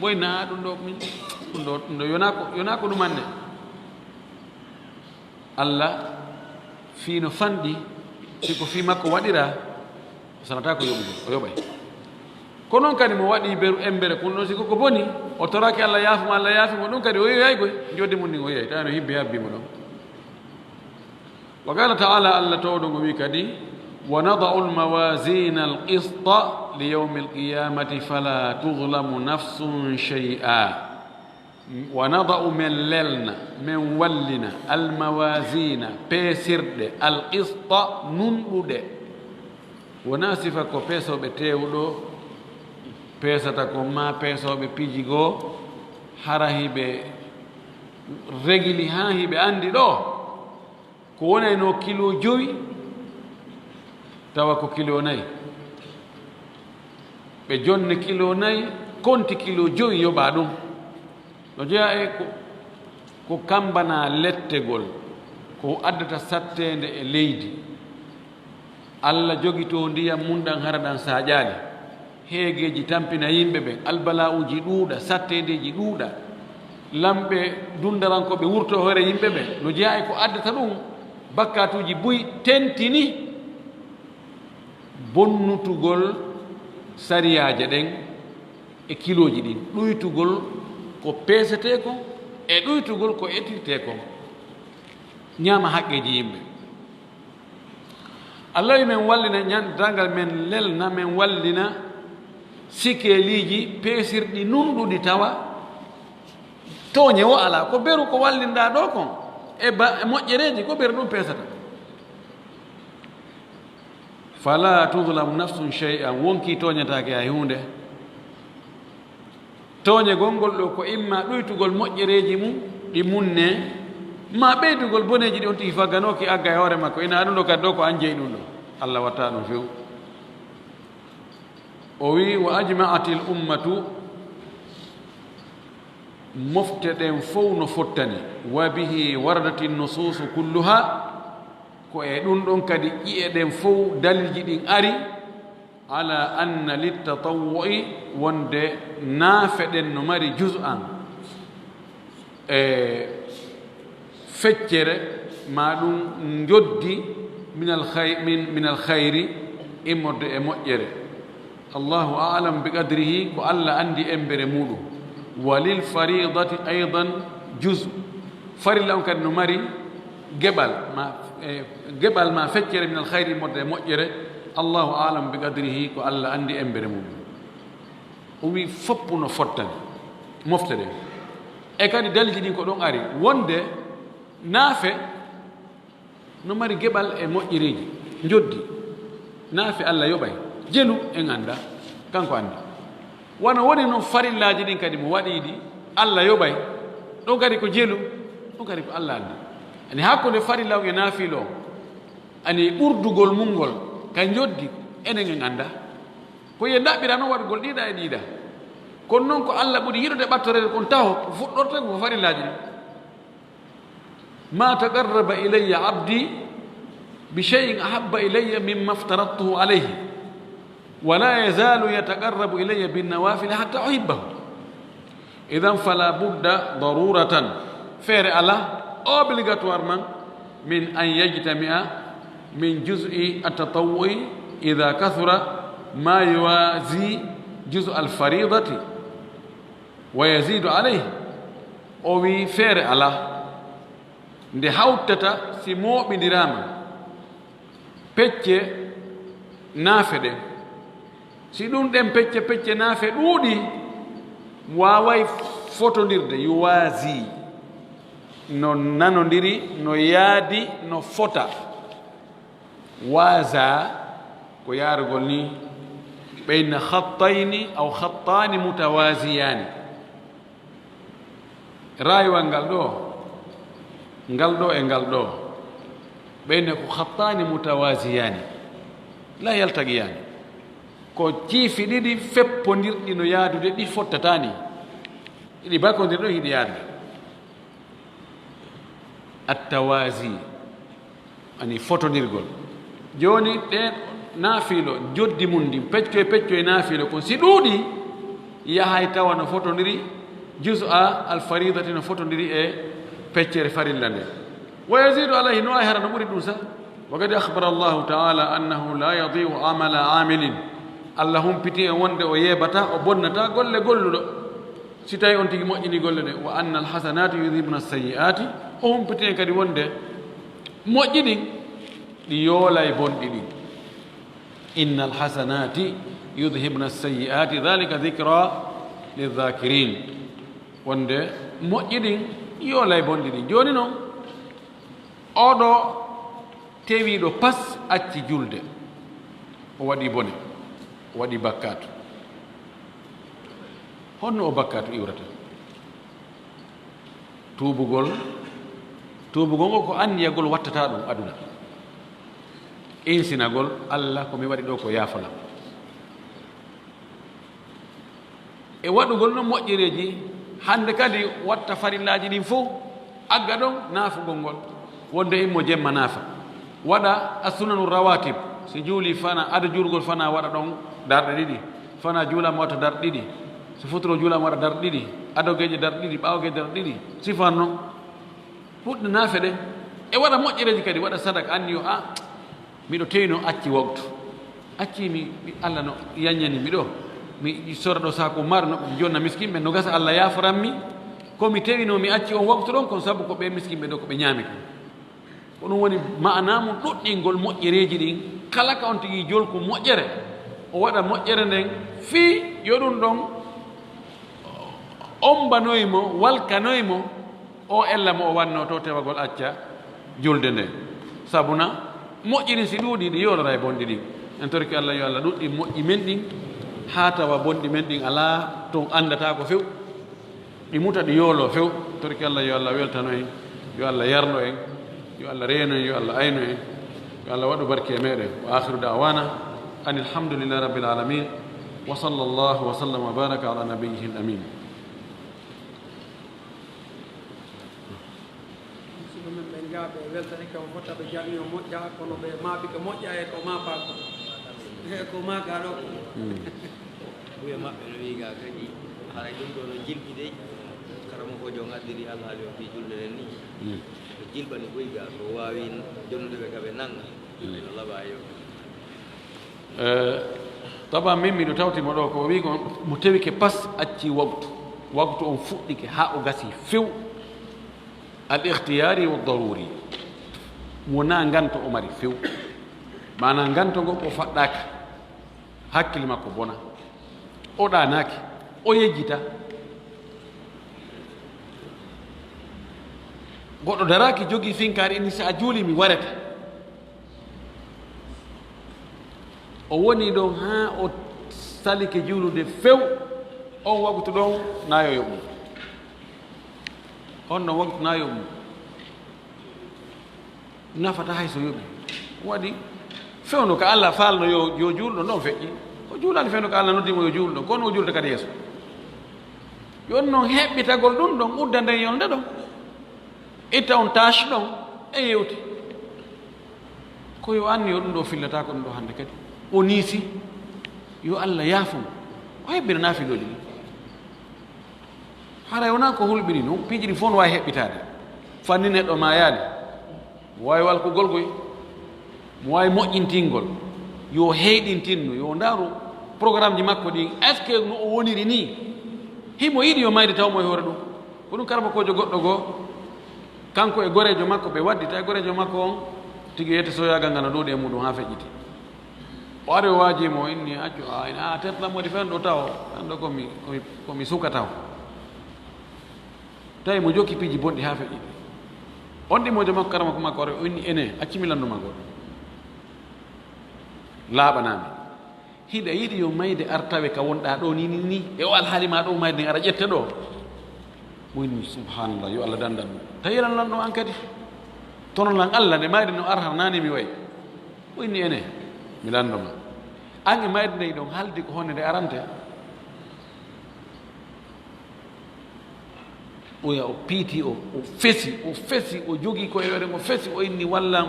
Ɓoy naa ɗum ɗo, min, ɗum ɗo, ɗum ɗo, yonaa ko, yonaa ko ɗumanne. Alla fii no fanɗi, si ko fii makko waɗiraa, o sanataa ko yoɓugol, o yoɓay. Ko non kadi mo waɗi beru embere, kono non si ko ko boni, o toraaki Alla yaafu mo, Alla yaafi mo, ɗum kadi o yoyay koy, joddi mum ndin o yoyay, tawi no hibbi habbi mo ɗon. Wa qala ta'ala, Alla towɗo ngo wi kadi, "Wa nada'u al-mawazina al-qista li yawmi al-qiyamati fala tuzlamu nafsun shay'a." Wa nada'u, men lelna, men wallina, almawasina, peesirɗe, alqista, nunɗuɗe. Wonaa sifa ko peesooɓe teewu ɗo peesata kon, maa peesooɓe piiji goo, hara hiɓe regili haa hiɓe anndi ɗo. Ko wonayno kilo jowi, tawa ko kilo nayi. Ɓe jonne kilo nayi, konti kilo jowi yoɓa ɗum. No jeyaa e ko, Ko kambanaa lettegol, ko addata satteende e leydi. Alla jogitoo ndiyam mum ɗam hara ɗam saaƴaali. Heegeeji tampina yimɓe ɓen, albalaa'uuji ɗuuɗa, satteendeeji ɗuuɗa. Lamɓe dundarankooɓe wurto hoore yimɓe ɓen. No jeyaa e ko addata ɗum, bakkaatuuji buy tentini bonnutugol sariyaaje ɗen e kilooji ɗin, ɗuytugol ko peesetee kon e ɗuytugol ko etirtee kon, ñaama haqqeeji yimɓe. Alla wi men wallina ñandangal men lelna, men wallina sikeeliiji peesirɗi nunɗuɗi tawa tooñe wo alaa. Ko beru ko wallinɗaa ɗoo kon e ba, e moƴƴereeji, ko beru ɗum peesata. Fala tuzlamu nafsun shay'an, wonkii tooñataake hay huunde. Tooñegol ngol ɗoo ko imma ɗuytugol moƴƴereeji mum ɗi munnee, maa ɓeydugol boneeji ɗi on tigi fagganooki agga e hoore makko, ina aɗa ɗum ɗoo kadi ɗoo ko an jeyi ɗum ɗoo. Alla watta ɗum few. O wi, wa ajma'atil ummatu, mofte ɗen fow no fottani, wa bihi waradatin nusuusu kulluha, ko e ɗum ɗon kadi ƴi'e ɗen fow dalilji ɗin ari, ala anna littatawwu'i, wonde naafe ɗen no mari juz'an, e feccere, ma ɗum njoddi, minal khay-, min, minal khayri, immorde e moƴƴere. Allahu a'lam bi qadrihi, ko Alla anndi embere muɗum. Wa lil fariidati aydan juz. Farilla on kadi no mari geɓal ma, e, geɓal ma feccere minal khayri, immorde e moƴƴere. Allahu a'lam bi qadrihi, ko Alla anndi embere muɗum. O wi foppu no fottani mofte ɗen. E kadi dalilji ɗin ko ɗon ari, wonde naafe no mari geɓal e moƴƴereeji, njoddi. Naafe Alla yoɓay, jelu en annda, kanko anndi. Wano woni non farillaaji ɗin kadi mo waɗi ɗi, Alla yoɓay, ɗon kadi ko jelu, ɗon kadi ko Alla anndi. Ani hakkunde farilla on e naafiilo on, ani ɓurdugol mum ngol ka njoddi, enen en annda. Ko ye ndaɓɓira non waɗugol ɗiɗa e ɗiɗa. Kono non ko Alla ɓuri yiɗude ɓattoreede kon taho, ko fuɗɗorte ko farillaaji ɗin. Ma taqarraba ilayya abdi bi shay'in ahabba ilayya mimma aftaradtuhu alayhi, wa la yazalu yataqarrabu ilayya bin nawafili hatta uhibbahu. Idan fala budda daruratan, feere ala, obligatoirement, min an yajtami'a min juz'i at-tatawwu'i idha kathura ma yuwazi juz'a al-faridati wa yazidu alayhi. O wi feere ala nde hawtata si mooɓindiraama pecce naafe ɗen. Si ɗum ɗen pecce pecce naafe ɗuuɗi, waaway fotondirde, yuwazi, no nanondiri, no yaadi, no fota. Waza ko yaarugol ni bayna khattayni aw khattani mutawaziyani. Raaywal ngal ɗoo, ngal ɗoo e ngal ɗoo, ɓeyne ko khattani mutawaziyani, la yaltaqiyani. Ko ciifi ɗiɗi feppondirɗi no yaadude, ɗi fottataani. Ɗiɗi bakondir ɗo hiɗi yaadude. Attawazi. Ani fotondirgol. Jooni ɗeen naafiilo, joddi mum ndin, pecco e pecco e naafiilo kon, si ɗuuɗi, yahay tawa no fotondiri, juz'a al faridati no fotondiri e peccere farilla nde. Wa yazidu alayhi, no ay hara no ɓuri ɗum sa. Wa qad akhbara Allahu ta'ala annahu la yadi'u amala amilin. Allah humpiti en wonde o yeebata, o bonnata golle golluɗo. Si tawi on tigi moƴƴini golle ɗe, wa anna al hasanati yudhibna sayyi'ati, o humpiti en kadi wonde moƴƴi ɗin, ɗi yoolay bonɗi ɗin. Inna al hasanati yudhibna sayyi'ati, dhalika dhikra lidh dhakirin. Wonde moƴƴi ɗin yoolay bonɗi ɗin. Jooni non, oɗo tewiiɗo pas acci julde, o waɗi bone, o waɗi bakkaatu. Honno o bakkaatu iwrata? Tuubugol, tuubugol ngol ko anniyagol wattata ɗum aduna. Insinagol, Allah, ko mi waɗi ɗo ko yaafolam. E waɗugol no moƴƴereeji, hannde kadi watta farillaaji ɗin fof, Agga ɗon naafugol ngol, wonde immo jemma naafa. Waɗa as-sunanu rawatib, si juuli fana, ado juulgol fana waɗa ɗon darɗe ɗiɗi, fana juulama waɗa darɗe ɗiɗi, si futuro juulama waɗa darɗe ɗiɗi, ado geeƴe darɗe ɗiɗi, ɓaawo geeƴe darɗe ɗiɗi, sifan non. Huɗde naafe ɗen, e waɗa moƴƴereeji kadi, waɗa sadaka, anniyo, a, miɗo tewino acci waktu. Acci mi, mi, Allah no yanñani mi ɗo. Mi sora ɗo saaku mar, no, mi jonna miskin ɓe, no gasa Allah yaaforan mi. Ko mi tewino mi acci on waktu ɗon, kon sabu ko ɓe miskin ɓe ɗo, ko ɓe ñaami kon. Ko ɗum woni maana mum ɗuɗɗingol moƴƴereeji ɗin. Kala ka on tigi jolku moƴƴere, o waɗa moƴƴere nden fii yo ɗum ɗon ombanoy mo, walkanoy mo, o ella mo o wanno to tewagol acca julde nden. Sabuna moƴƴiri si ɗuuɗi, ɗi yoolora e bonɗi ɗin. En torki Allah yo Allah ɗuɗɗin moƴƴi men ɗin, haa tawa bonɗi men ɗin alaa ton anndataako few. Ɗi muta, ɗi yooloo few. Torki Allah yo Allah weltano en, yo Allah yarno en, yo Allah reeno en, yo Allah ayno en, yo Allah waɗu barke e meɗen. Wa akhiru da'wana anil hamdulillahi rabbil alamin. Wa sallallahu wa sallam wa baraka ala nabiyyihil amin. Musidɓe men ɓen gaa, ɓe weltani kam fotta ɓe jarni o moƴƴa, kono ɓe maaɓi ko moƴƴa e ko maaɓa ko. E ko maaɓa ɗo ko. Ɓuye maɓɓe no wiiga kadi, haray ɗum ɗo no jilɓi dey. Karamokoojo on addiri alhaali o fii julde nden ni. Ko jilɓani ɓuyga, ko waawi jonnude ɓe ka ɓe nanga. No laɓa yo. Eh, taba min miɗo tawti mo ɗo, ko o wi kon mo tewike pas, acci waktu. Waktu on fuɗɗike haa o gasi few. Al ikhtiyari wa daruri. Wona nganto o mari few. Maana nganto ngo o faɗɗaaki. Hakkille makko bona. O ɗaanaaki. O yejjita. Goɗɗo daraaki jogii finkaari, inni, "Si a juuli, mi warete." O woni ɗon haa o salike juulude few, on waktu ɗon naayo yoɓu. On ɗon waktu naayo yoɓu. Nafata hay so yoɓi. Waɗi fewndo ka Allah faalno yo, yo juulɗo ɗon feƴƴi. O juulaali fewndo ka Allah noddi mo yo juulɗo ɗon, kono o juulta kadi yeeso. Yo on non heɓɓitagol ɗum ɗon, udda nden yolnde ɗon. Itta on tâche ɗon e yewti. Ko yo anniyo ɗum ɗo fillata ko ɗum ɗo hannde kadi. O niisi. Yo Allah yaafo mo. O hebbina naafilooji ɗi. Haray wonaa ko hulɓini non, piiji ɗi fof no waawi heɓɓitaade. Fannin neɗɗo maayaali. Mo waawi walkugol koy. Mo waawi moƴƴintingol. Yo heyɗintinno, yo ndaaru programmeji makko ɗin. Est-ce que no o woniri nii? Himo yiɗi yo mayde taw mo e hoore ɗum. Ko ɗum karmakoojo goɗɗo goo, kanko e goreejo makko ɓe waddita e goreejo makko on, tigi yetti soyaagal ngal no ɗuuɗi e muɗum haa feƴƴiti. O ari o waaji mo, o inni, "Accu, a, ina a tertana mo waɗi fewndo ɗo tawo, fewndo ko mi, ko mi, ko mi suka tawo." Tawi mo jokki piiji bonɗi haa feƴƴiti. On ɗimoojo makko, karama ko makko, o ari o inni, "Ene, acci mi lannduma goɗɗo." Laaɓanaa mi. Hiɗa yiɗi yo mayde ar tawe ka wonɗaa ɗo ni, ni, ni, e o alhaali ma ɗo mayde nden ara ƴette ɗo? Mo inni, "Subhanallah, yo Allah dandan mo." Tawi lan lanɗo an kadi. Tono lan Allah nde mayde no ar har nani mi wayi. O inni, "Ene, mi lanndo ma. An e mayde nde ɗon haldi ko honde nde arante?" Oya o piiti, o, o fesi, o fesi, o jogii ko e weɗen, o fesi, o inni, "Wallam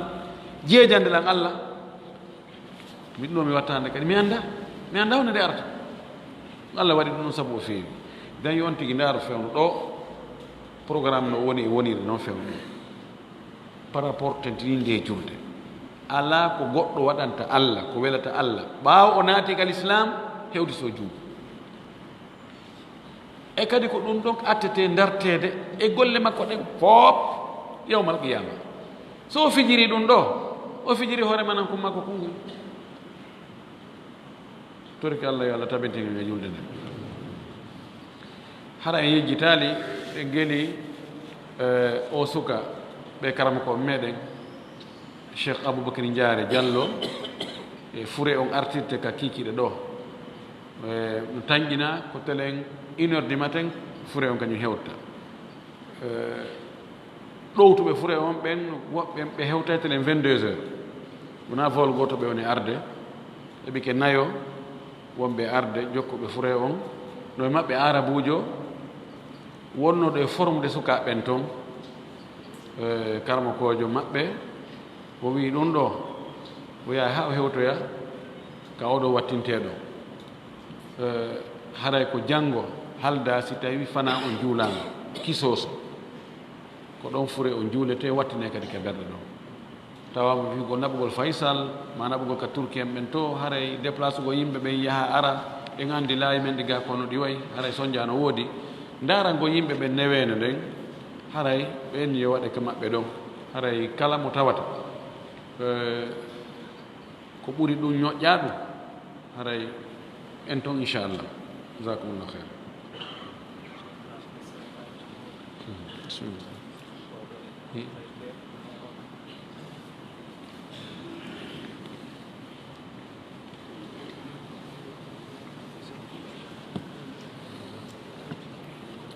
jeejande lan Allah." Min ɗo mi watta hannde kadi, mi annda, mi annda honde nde arata. Allah waɗi ɗum ɗon sabu o feewi. Dañi on tigi ndaaro fewndo ɗo, programme no woni e woniri noon fewndo. Par rapport tentini nde julde. Alaa ko goɗɗo waɗanta Allah, ko welata Allah. Ɓaawo o naati ka l'islam, hewti so juuɗe. E kadi ko ɗum ɗon attete darteede e golle makko ɗen fof yawmal qiyama. So o fijiri ɗum ɗo, o fijiri hoore manan kun makko kun. Torki Allah yo Allah tabintin en e julde nden. Hara en yejjitaali, en geli, eh, o suka ɓe karamoko meɗen, Cheikh Aboubacry Ndiare Diallo, e fure on artirte ka kikiɗe ɗo. Eh, no tanƴina ko telen une heure du matin, fure on kañum hewta. Eh, ɗowtuɓe fure on ɓen, woɓɓe ɓe hewtay telen vingt-deux heures. Wona vol gooto ɓe woni arde. Heɓi ke nayo wonɓe arde, jokkuɓe fure on. No e maɓɓe Arabuujo, wonnoɗo e formude sukaaɓe ɓen ton. E, karamokoojo maɓɓe, o wi'i ɗum ɗo, o yaha haa o hewtoya ka oɗo wattinteeɗo. E, haray ko janngo halda si tawi fana on juulaama, kisooso. Ko ɗon fure on juuletee, wattinee kadi ka berɗe ɗon. Tawa mo wi'ugol naɓugol Faysal, ma naɓugol ka Turki en ɓen to, haray déplacugol yimɓe ɓen yaha ara, en anndi laawi men ɗi ga kono ɗi wayi, haray sonja no woodi. Ndaarangol yimɓe ɓen neweende nden, haray ɓen yo waɗe ka maɓɓe ɗon. Haray kala mo tawata, eh, ko ɓuri ɗum ñoƴƴaa ɗum, haray en ton, inchallah. Jazakumullah khair. Bismillah.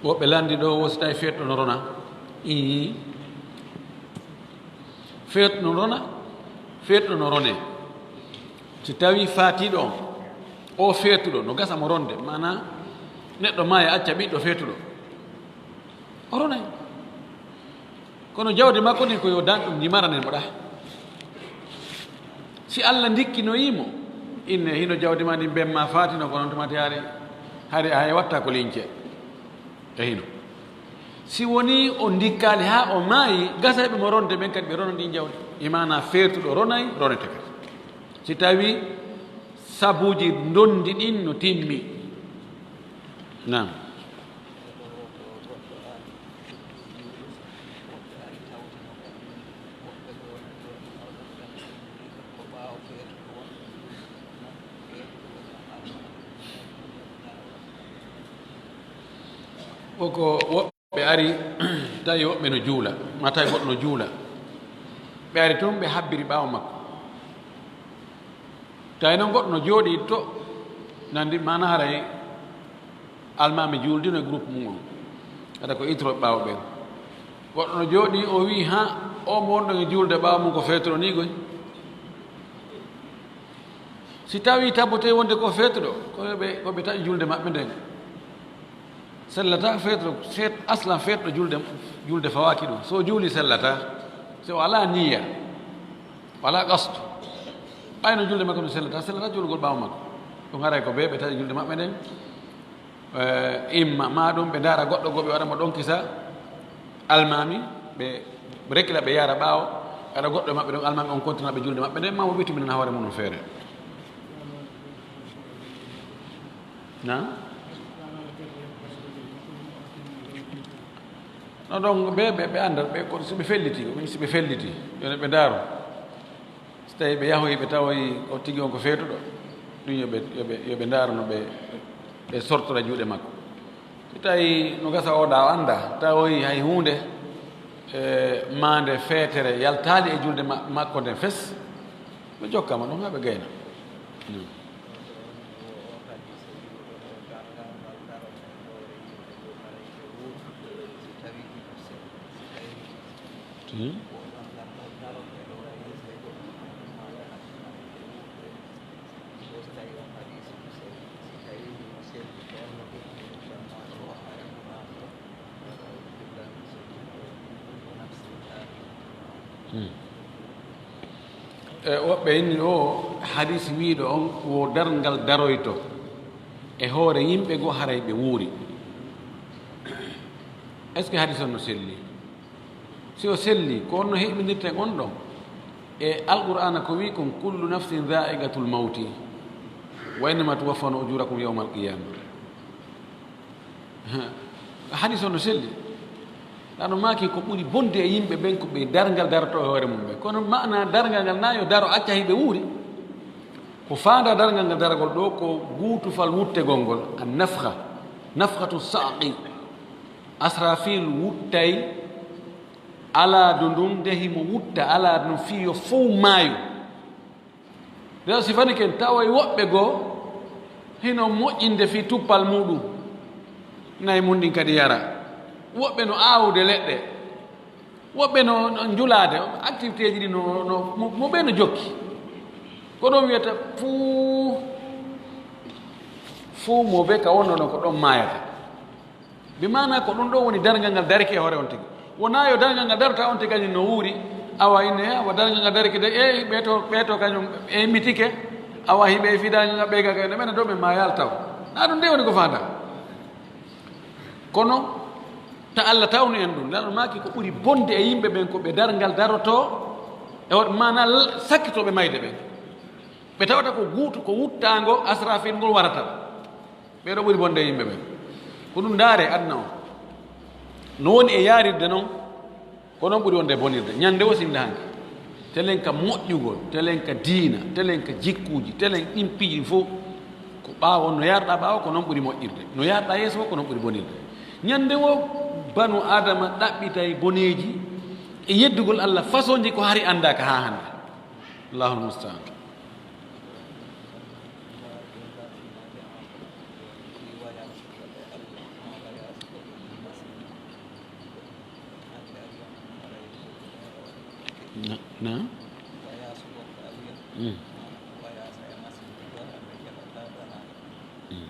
Woɓɓe lanndi ɗo, wo si tawi feetɗo no rona. Ii. Feetɗo no rona, feetɗo no ronee. Si tawi faatiiɗo on, o feetuɗo, no gasa mo ronde, maanaa neɗɗo maaya acca ɓiɗɗo feetuɗo. O ronay. Kono jawdi makko ndin ko yo dan ɗum ñimaranen mo ɗa. Si Alla ndikkinoyii mo, inne hino jawdi ma ndin bemma faatino, kono on tumati hari, hari a hay watta ko lince. E hino. Si wonii o ndikkaali haa o maayi, gasayɓe mo ronde ɓen kadi ɓe rona ndin jawdi. Imaana feetuɗo ronay, ronete kadi. Si tawi sabuuji ndondi ɗin no timmi. Naam. Ko woɓɓe ari, tawi woɓɓe no juula, ma tawi goɗɗo no juula. Ɓe ari tun, ɓe habbiri ɓaawo makko. Tawi noon goɗɗo no jooɗii to, nandi maana haray almaami juuldino e groupe mum on. Hade ko ittoro ɓaawo ɓen. Goɗɗo no jooɗii, o wi'i, "Ha, o mo wonɗon e juulde ɓaawo mum ko feetoro ni goy." Si tawi tabbotee wonde ko feetuɗo, ko ɓe, ko ɓe taƴi juulde maɓɓe nden. Sellata feetuɗo, feet-, aslan feetuɗo juulde, juulde fawaaki ɗum. So juuli sellata, so o alaa niyya, o alaa qasdu. Ɓayno juulde makko no sellata, sellata juulgol ɓaawo makko. Ɗum haray ko ɓe, ɓe taƴi juulde maɓɓe nden. Eh, imma, ma ɗum ɓe ndaara goɗɗo goo ɓe waɗa mo ɗon kisa almaami, ɓe rekila ɓe yaara ɓaawo, aɗa goɗɗo e maɓɓe ɗon almaami on kontina ɓe juulde maɓɓe nden, ma mo witimina hoore mum no feere. Na? No ɗon ɓe, ɓe, ɓe annda, ɓe ko si ɓe felliti, ko si ɓe felliti, yo ɓe ndaaro. Si tawi ɓe yahoyi, ɓe tawoyi o tigi on ko feetuɗo, ɗum yo ɓe, yo ɓe, yo ɓe ndaaro no ɓe, ɓe sortora juuɗe makko. Si tawi no gasa o ɗa o annda, tawoyi hay huunde, e, maande feetere yaltaali e juulde ma-, makko nden fes, ɓe jokkama ɗum haa ɓe gayna. Hmm. Hmm. Hmm. E, woɓɓe inni o hadis wiiɗo on wo darngal daroyto e hoore yimɓe goo haray ɓe wuuri. Est-ce que hadis on no selli? Si o selli, ko on no heɓindirten on ɗon? E Alqur'aana ko wi'i kon, "Kullu nafsin dhaa'iqatul mawti, wa innama tuwaffawna ujurakum yawmal qiyama." Hadis on no selli. Ɗano maaki ko ɓuri bonde e yimɓe ɓen ko ɓe darngal daroto e hoore mum ɓe. Kono maana darngal ngal na yo daro acca hiɓe wuuri. Ko faanda darngal ngal daragol ɗo ko guutufal wuttegol ngol, an nafkha, nafkhatu sa'qi. Asrafil wuttay alaadu ndun, nde himo wutta alaadu ndun fii yo fow maayu. Nden sifani ken tawa e woɓɓe goo hino moƴƴinde fii tuppal muuɗum, nayi mun ɗin kadi yara. Woɓɓe no aawude leɗɗe, woɓɓe no, no njulaade, activité ji ɗi no, no, mo, mo ɓe no jokki. Ko ɗon wiyata fuu, fuu mo be ka wonno ɗon ko ɗon maayata. Bi maana ko ɗum ɗo woni darngal ngal darike e hoore on tigi. Wonaa yo darngal ngal darata on tigi kañum no wuuri, awa ine, awa darngal ngal darike de, e ɓee to, ɓee to kañum, e mitike, awa hiɓe fii darngal ngal ɓee ga kañum, ɓe no dow ɓe ma yaltaw. Na ɗum nde woni ko faanda. Kono, ta Allah tawnu en ɗum, Laamɗo maaki ko ɓuri bonde e yimɓe ɓen ko ɓe darngal darotoo, e wot maana l-, sakkitooɓe mayde ɓen. Ɓe tawata ko guutu, ko wuttaango Asrafil ngol warata. Ɓee ɗoo ɓuri bonde e yimɓe ɓen. Ko ɗum ndaare aduna o. No woni e yaarirde non, ko non ɓuri wonde e bonirde. Ñande o sinda hanki. Telen ka moƴƴugol, telen ka diina, telen ka jikkuuji, telen ɗin piiji ɗin fof. Ko ɓaawo, no yarɗa ɓaawo, ko non ɓuri moƴƴirde. No yarɗa yeeso fof, ko non ɓuri bonirde. Ñande o, banu Adama ɗaɓɓitay boneeji e yeddugol Allah façon ji ko hari anndaaka haa hannde. Allahul musta'an. Na, na? Mm. Mm.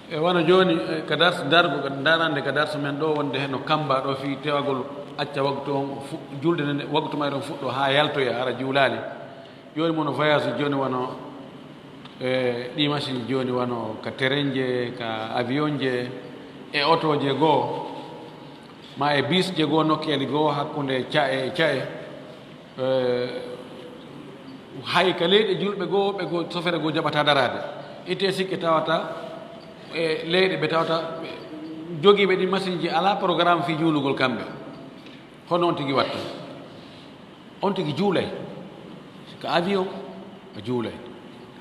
E wano jooni, e, ka dars, dargo, darande ka darsu men ɗo, wonde heno kamba ɗo fii tewagol acca waktu on fu-, julde nde, waktu mayre on fuɗɗo haa yaltoya, hara juulaali. Jooni mono voyage jooni wano, e, ɗi machine jooni wano ka train je, ka avion je, e oto je goo, ma e bus je goo, nokkeeli goo, hakkunde ca'e e ca'e. Eh, hay ka leyɗe julɓe goo, ɓe goo, sofere goo jaɓata daraade. Itte sikke tawata, e leyɗe ɓe tawata, ɓe jogiiɓe ɗi machine ji alaa programme fii juulugol kamɓe. Hono on tigi watta. On tigi juulay. Ka avion, a juulay.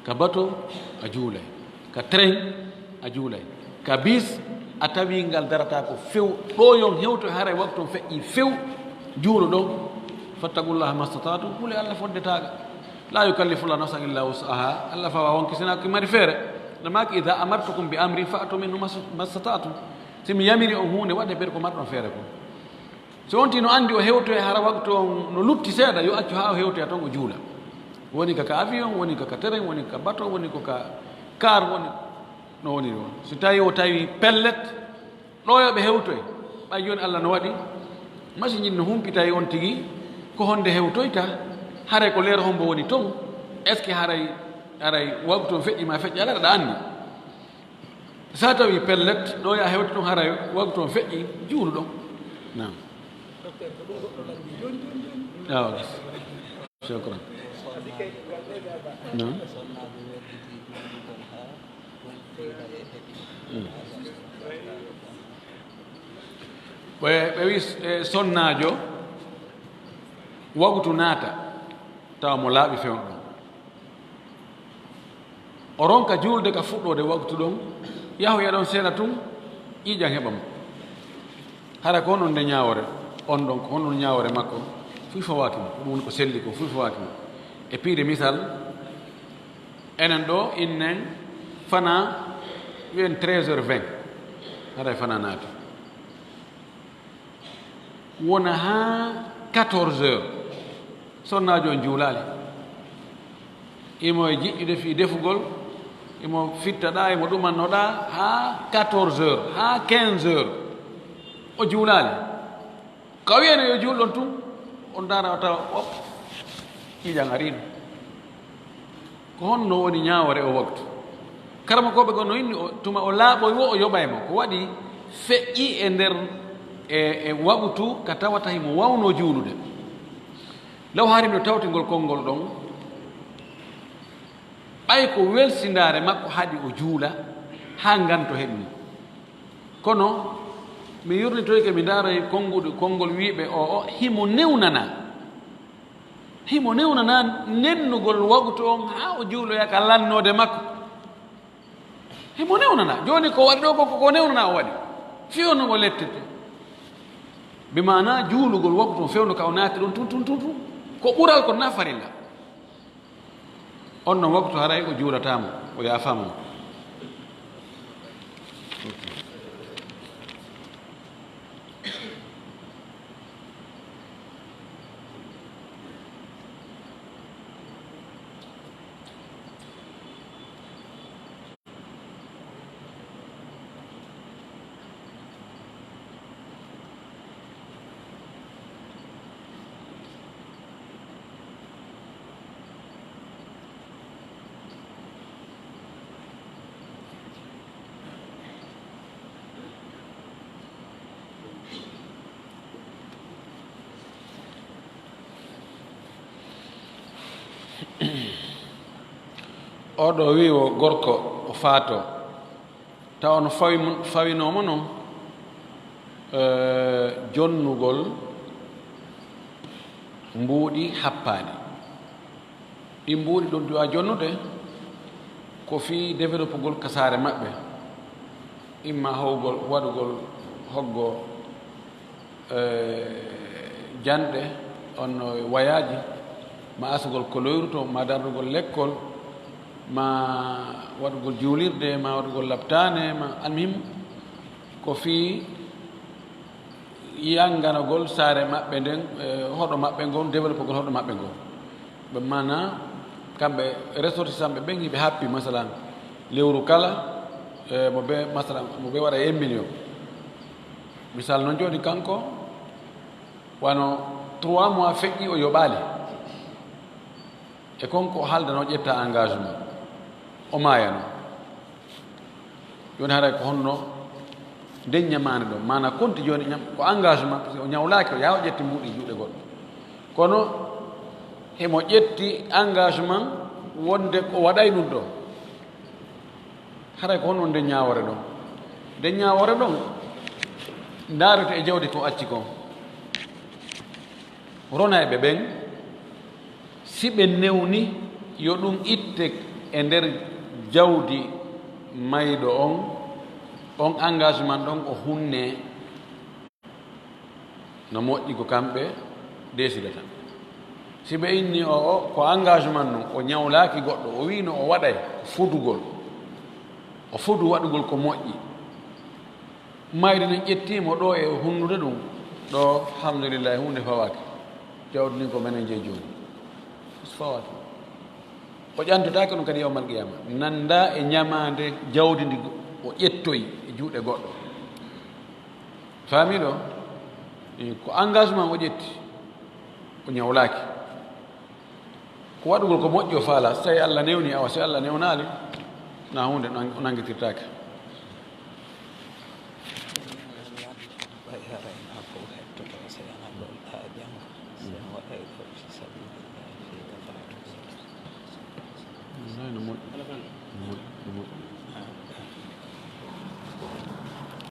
Ka bateau, a juulay. Ka train, a juulay. Ka bis, a tawi ngal darata ko few. Ɗo yon hewto haray waktu on feƴƴi few. Juuluɗon. Fattaqullaha mastata'tum. Hule Allah fodde taaga. La yukallifu Allahu nafsan illa wus'aha. Allah fawa wonki sina ko mari feere. No maaki, "Idha amartukum bi amrin fa'tu minhu mas-, mastata'tum." Si mi yamiri on huunde, waɗe ɓer ko marɗon feere ko. So on tigi no anndi o hewtoya hara waktu on no lutti seeɗa, yo accu haa o hewtoya ton o juula. Woni ka, ka avion, woni ka, ka train, woni ka bateau, woni ko ka car, woni no woni ɗon. So tawi o tawi pellet, ɗo yo ɓe hewtoy. Ɓay jooni Allah no waɗi, machine ji no humpitay on tigi, ko honde hewtoyta, haray ko leer hombo woni ton, est-ce que haray, haray waktu on feƴƴi ma feƴƴi, aɗa, aɗa anndi. Sa tawi pellet, ɗo ya hewti ɗum haray waktu on feƴƴi, juuluɗon. Naam. Awa, gis. Shukran. Naam. Mm. Ɓe, ɓe wi, e, sonnaajo, waktu naata, tawa mo laaɓi fewndo. O ronka juulde ka fuɗɗoode waktu ɗon, yahoya ɗon seeɗa tun, ƴiiƴan heɓa mo. Hara ko honɗun nde ñaawore, on ɗon, ko honɗun ñaawore makko, fuy fawaaki mo, ko ɗum woni ko selli ko, fuy fawaaki mo. E piide misal, enen ɗo, innen fana, wiyen treize heures vingt, haray fana naati. Wona haa quatorze heures, sonnaajo on juulaali. Imo e jiɗɗude fii defugol, imo fitta ɗaa, imo ɗumanno ɗaa haa quatorze heures, haa quinze heures, o juulaali. Ka wiyano yo juul ɗon tun, on ndaara o tawa, o, ƴiiƴan ariino. Ko honno woni ñaawore o waktu? Karamokooɓe goo no inni o, tuma o laaɓoyi wo o yoɓay mo. Ko waɗi feƴƴi e nder, e, e waktu ka tawata himo wawnoo juulude. Law hari no tawti ngol konngol ɗon, ɓay ko welsindaare makko haɗi o juula haa nganto heɓi mo. Kono mi yurnitoyke, mi ndaaroy konnguɗo konngol wiiɓe o, o himo newnana. Himo newnana nennugol waktu on haa o juuloya ka lannoode makko. Himo newnana. Jooni ko waɗi ɗo ko, ko newnana o waɗi. Fii honno o lettirte. Bi maana juulugol waktu on fewndo ka o naati ɗon tun, tun, tun, tun. Ko ɓural ko na farilla. On non waktu haray o juulataamo, o yaafaama mo. Oɗo wi'i o gorko o faato, tawa no fawi mo, fawinoo mo noon, eh, jonnugol mbuuɗi happaani. Ɗi mbuuɗi ɗum du'a jonnude ko fii développegol ka saare maɓɓe, imma howgol, waɗugol hoggo, eh, janɗe, on no wayaaji, ma asugol ko loyruto, ma darnugol lekkol, ma waɗugol juulirde, ma waɗugol laptaane, ma almuhim, ko fii yannganagol saare maɓɓe nden, eh, hoɗo maɓɓe ngon, développegol hoɗo maɓɓe ngon. Ɓe maana, kamɓe ressortissant ɓe ɓen, hiɓe happi, masalan, lewru kala, eh, mo ɓe, masalan, mo ɓe waɗa un million. Misal noon jooni kanko, wano trois mois feƴƴi o yoɓaali. E kon ko o haaldanoo ƴetta engagement, o maayano. Jooni haray ko honno nden ñamaande ɗon? Maana konti jooni ñam-, ko engagement, parce que o ñawlaaki, o yaha o ƴetti mbuuɗi juuɗe goɗɗo. Kono himo ƴetti engagement wonde ko waɗay ɗum ɗo. Haray ko honno nden ñaawoore ɗon? Nden ñaawoore ɗon ndaarete e jawdi ko acci kon. Ronayɓe ɓen, si ɓe newni yo ɗum itte e nder jawdi mayɗo on, on engagement ɗon o hunnee. No moƴƴi ko kamɓe desidata. Si ɓe inni o, o ko engagement non, o ñawlaaki goɗɗo, o wiino o waɗay fodugol, o fodu waɗugol ko moƴƴi. Mayde ne ƴettiimo ɗo e hunnude ɗum, ɗo, alhamdulillahi, huunde fawaaki. Jawdi ndin ko menen jeyi jooni. Fawaaki. O ƴantotaake ɗum kadi yawmal qiyama. Nanda e ñamaande jawdi ndi o ƴettoyi e juuɗe goɗɗo. Faamiɗo? Eh, ko engagement o ƴetti, o ñawlaaki. Ko waɗugol ko moƴƴi o faala, so tawi Allah newni, awa, si Allah newnaali, na huunde nang-, o nanngitirtaake.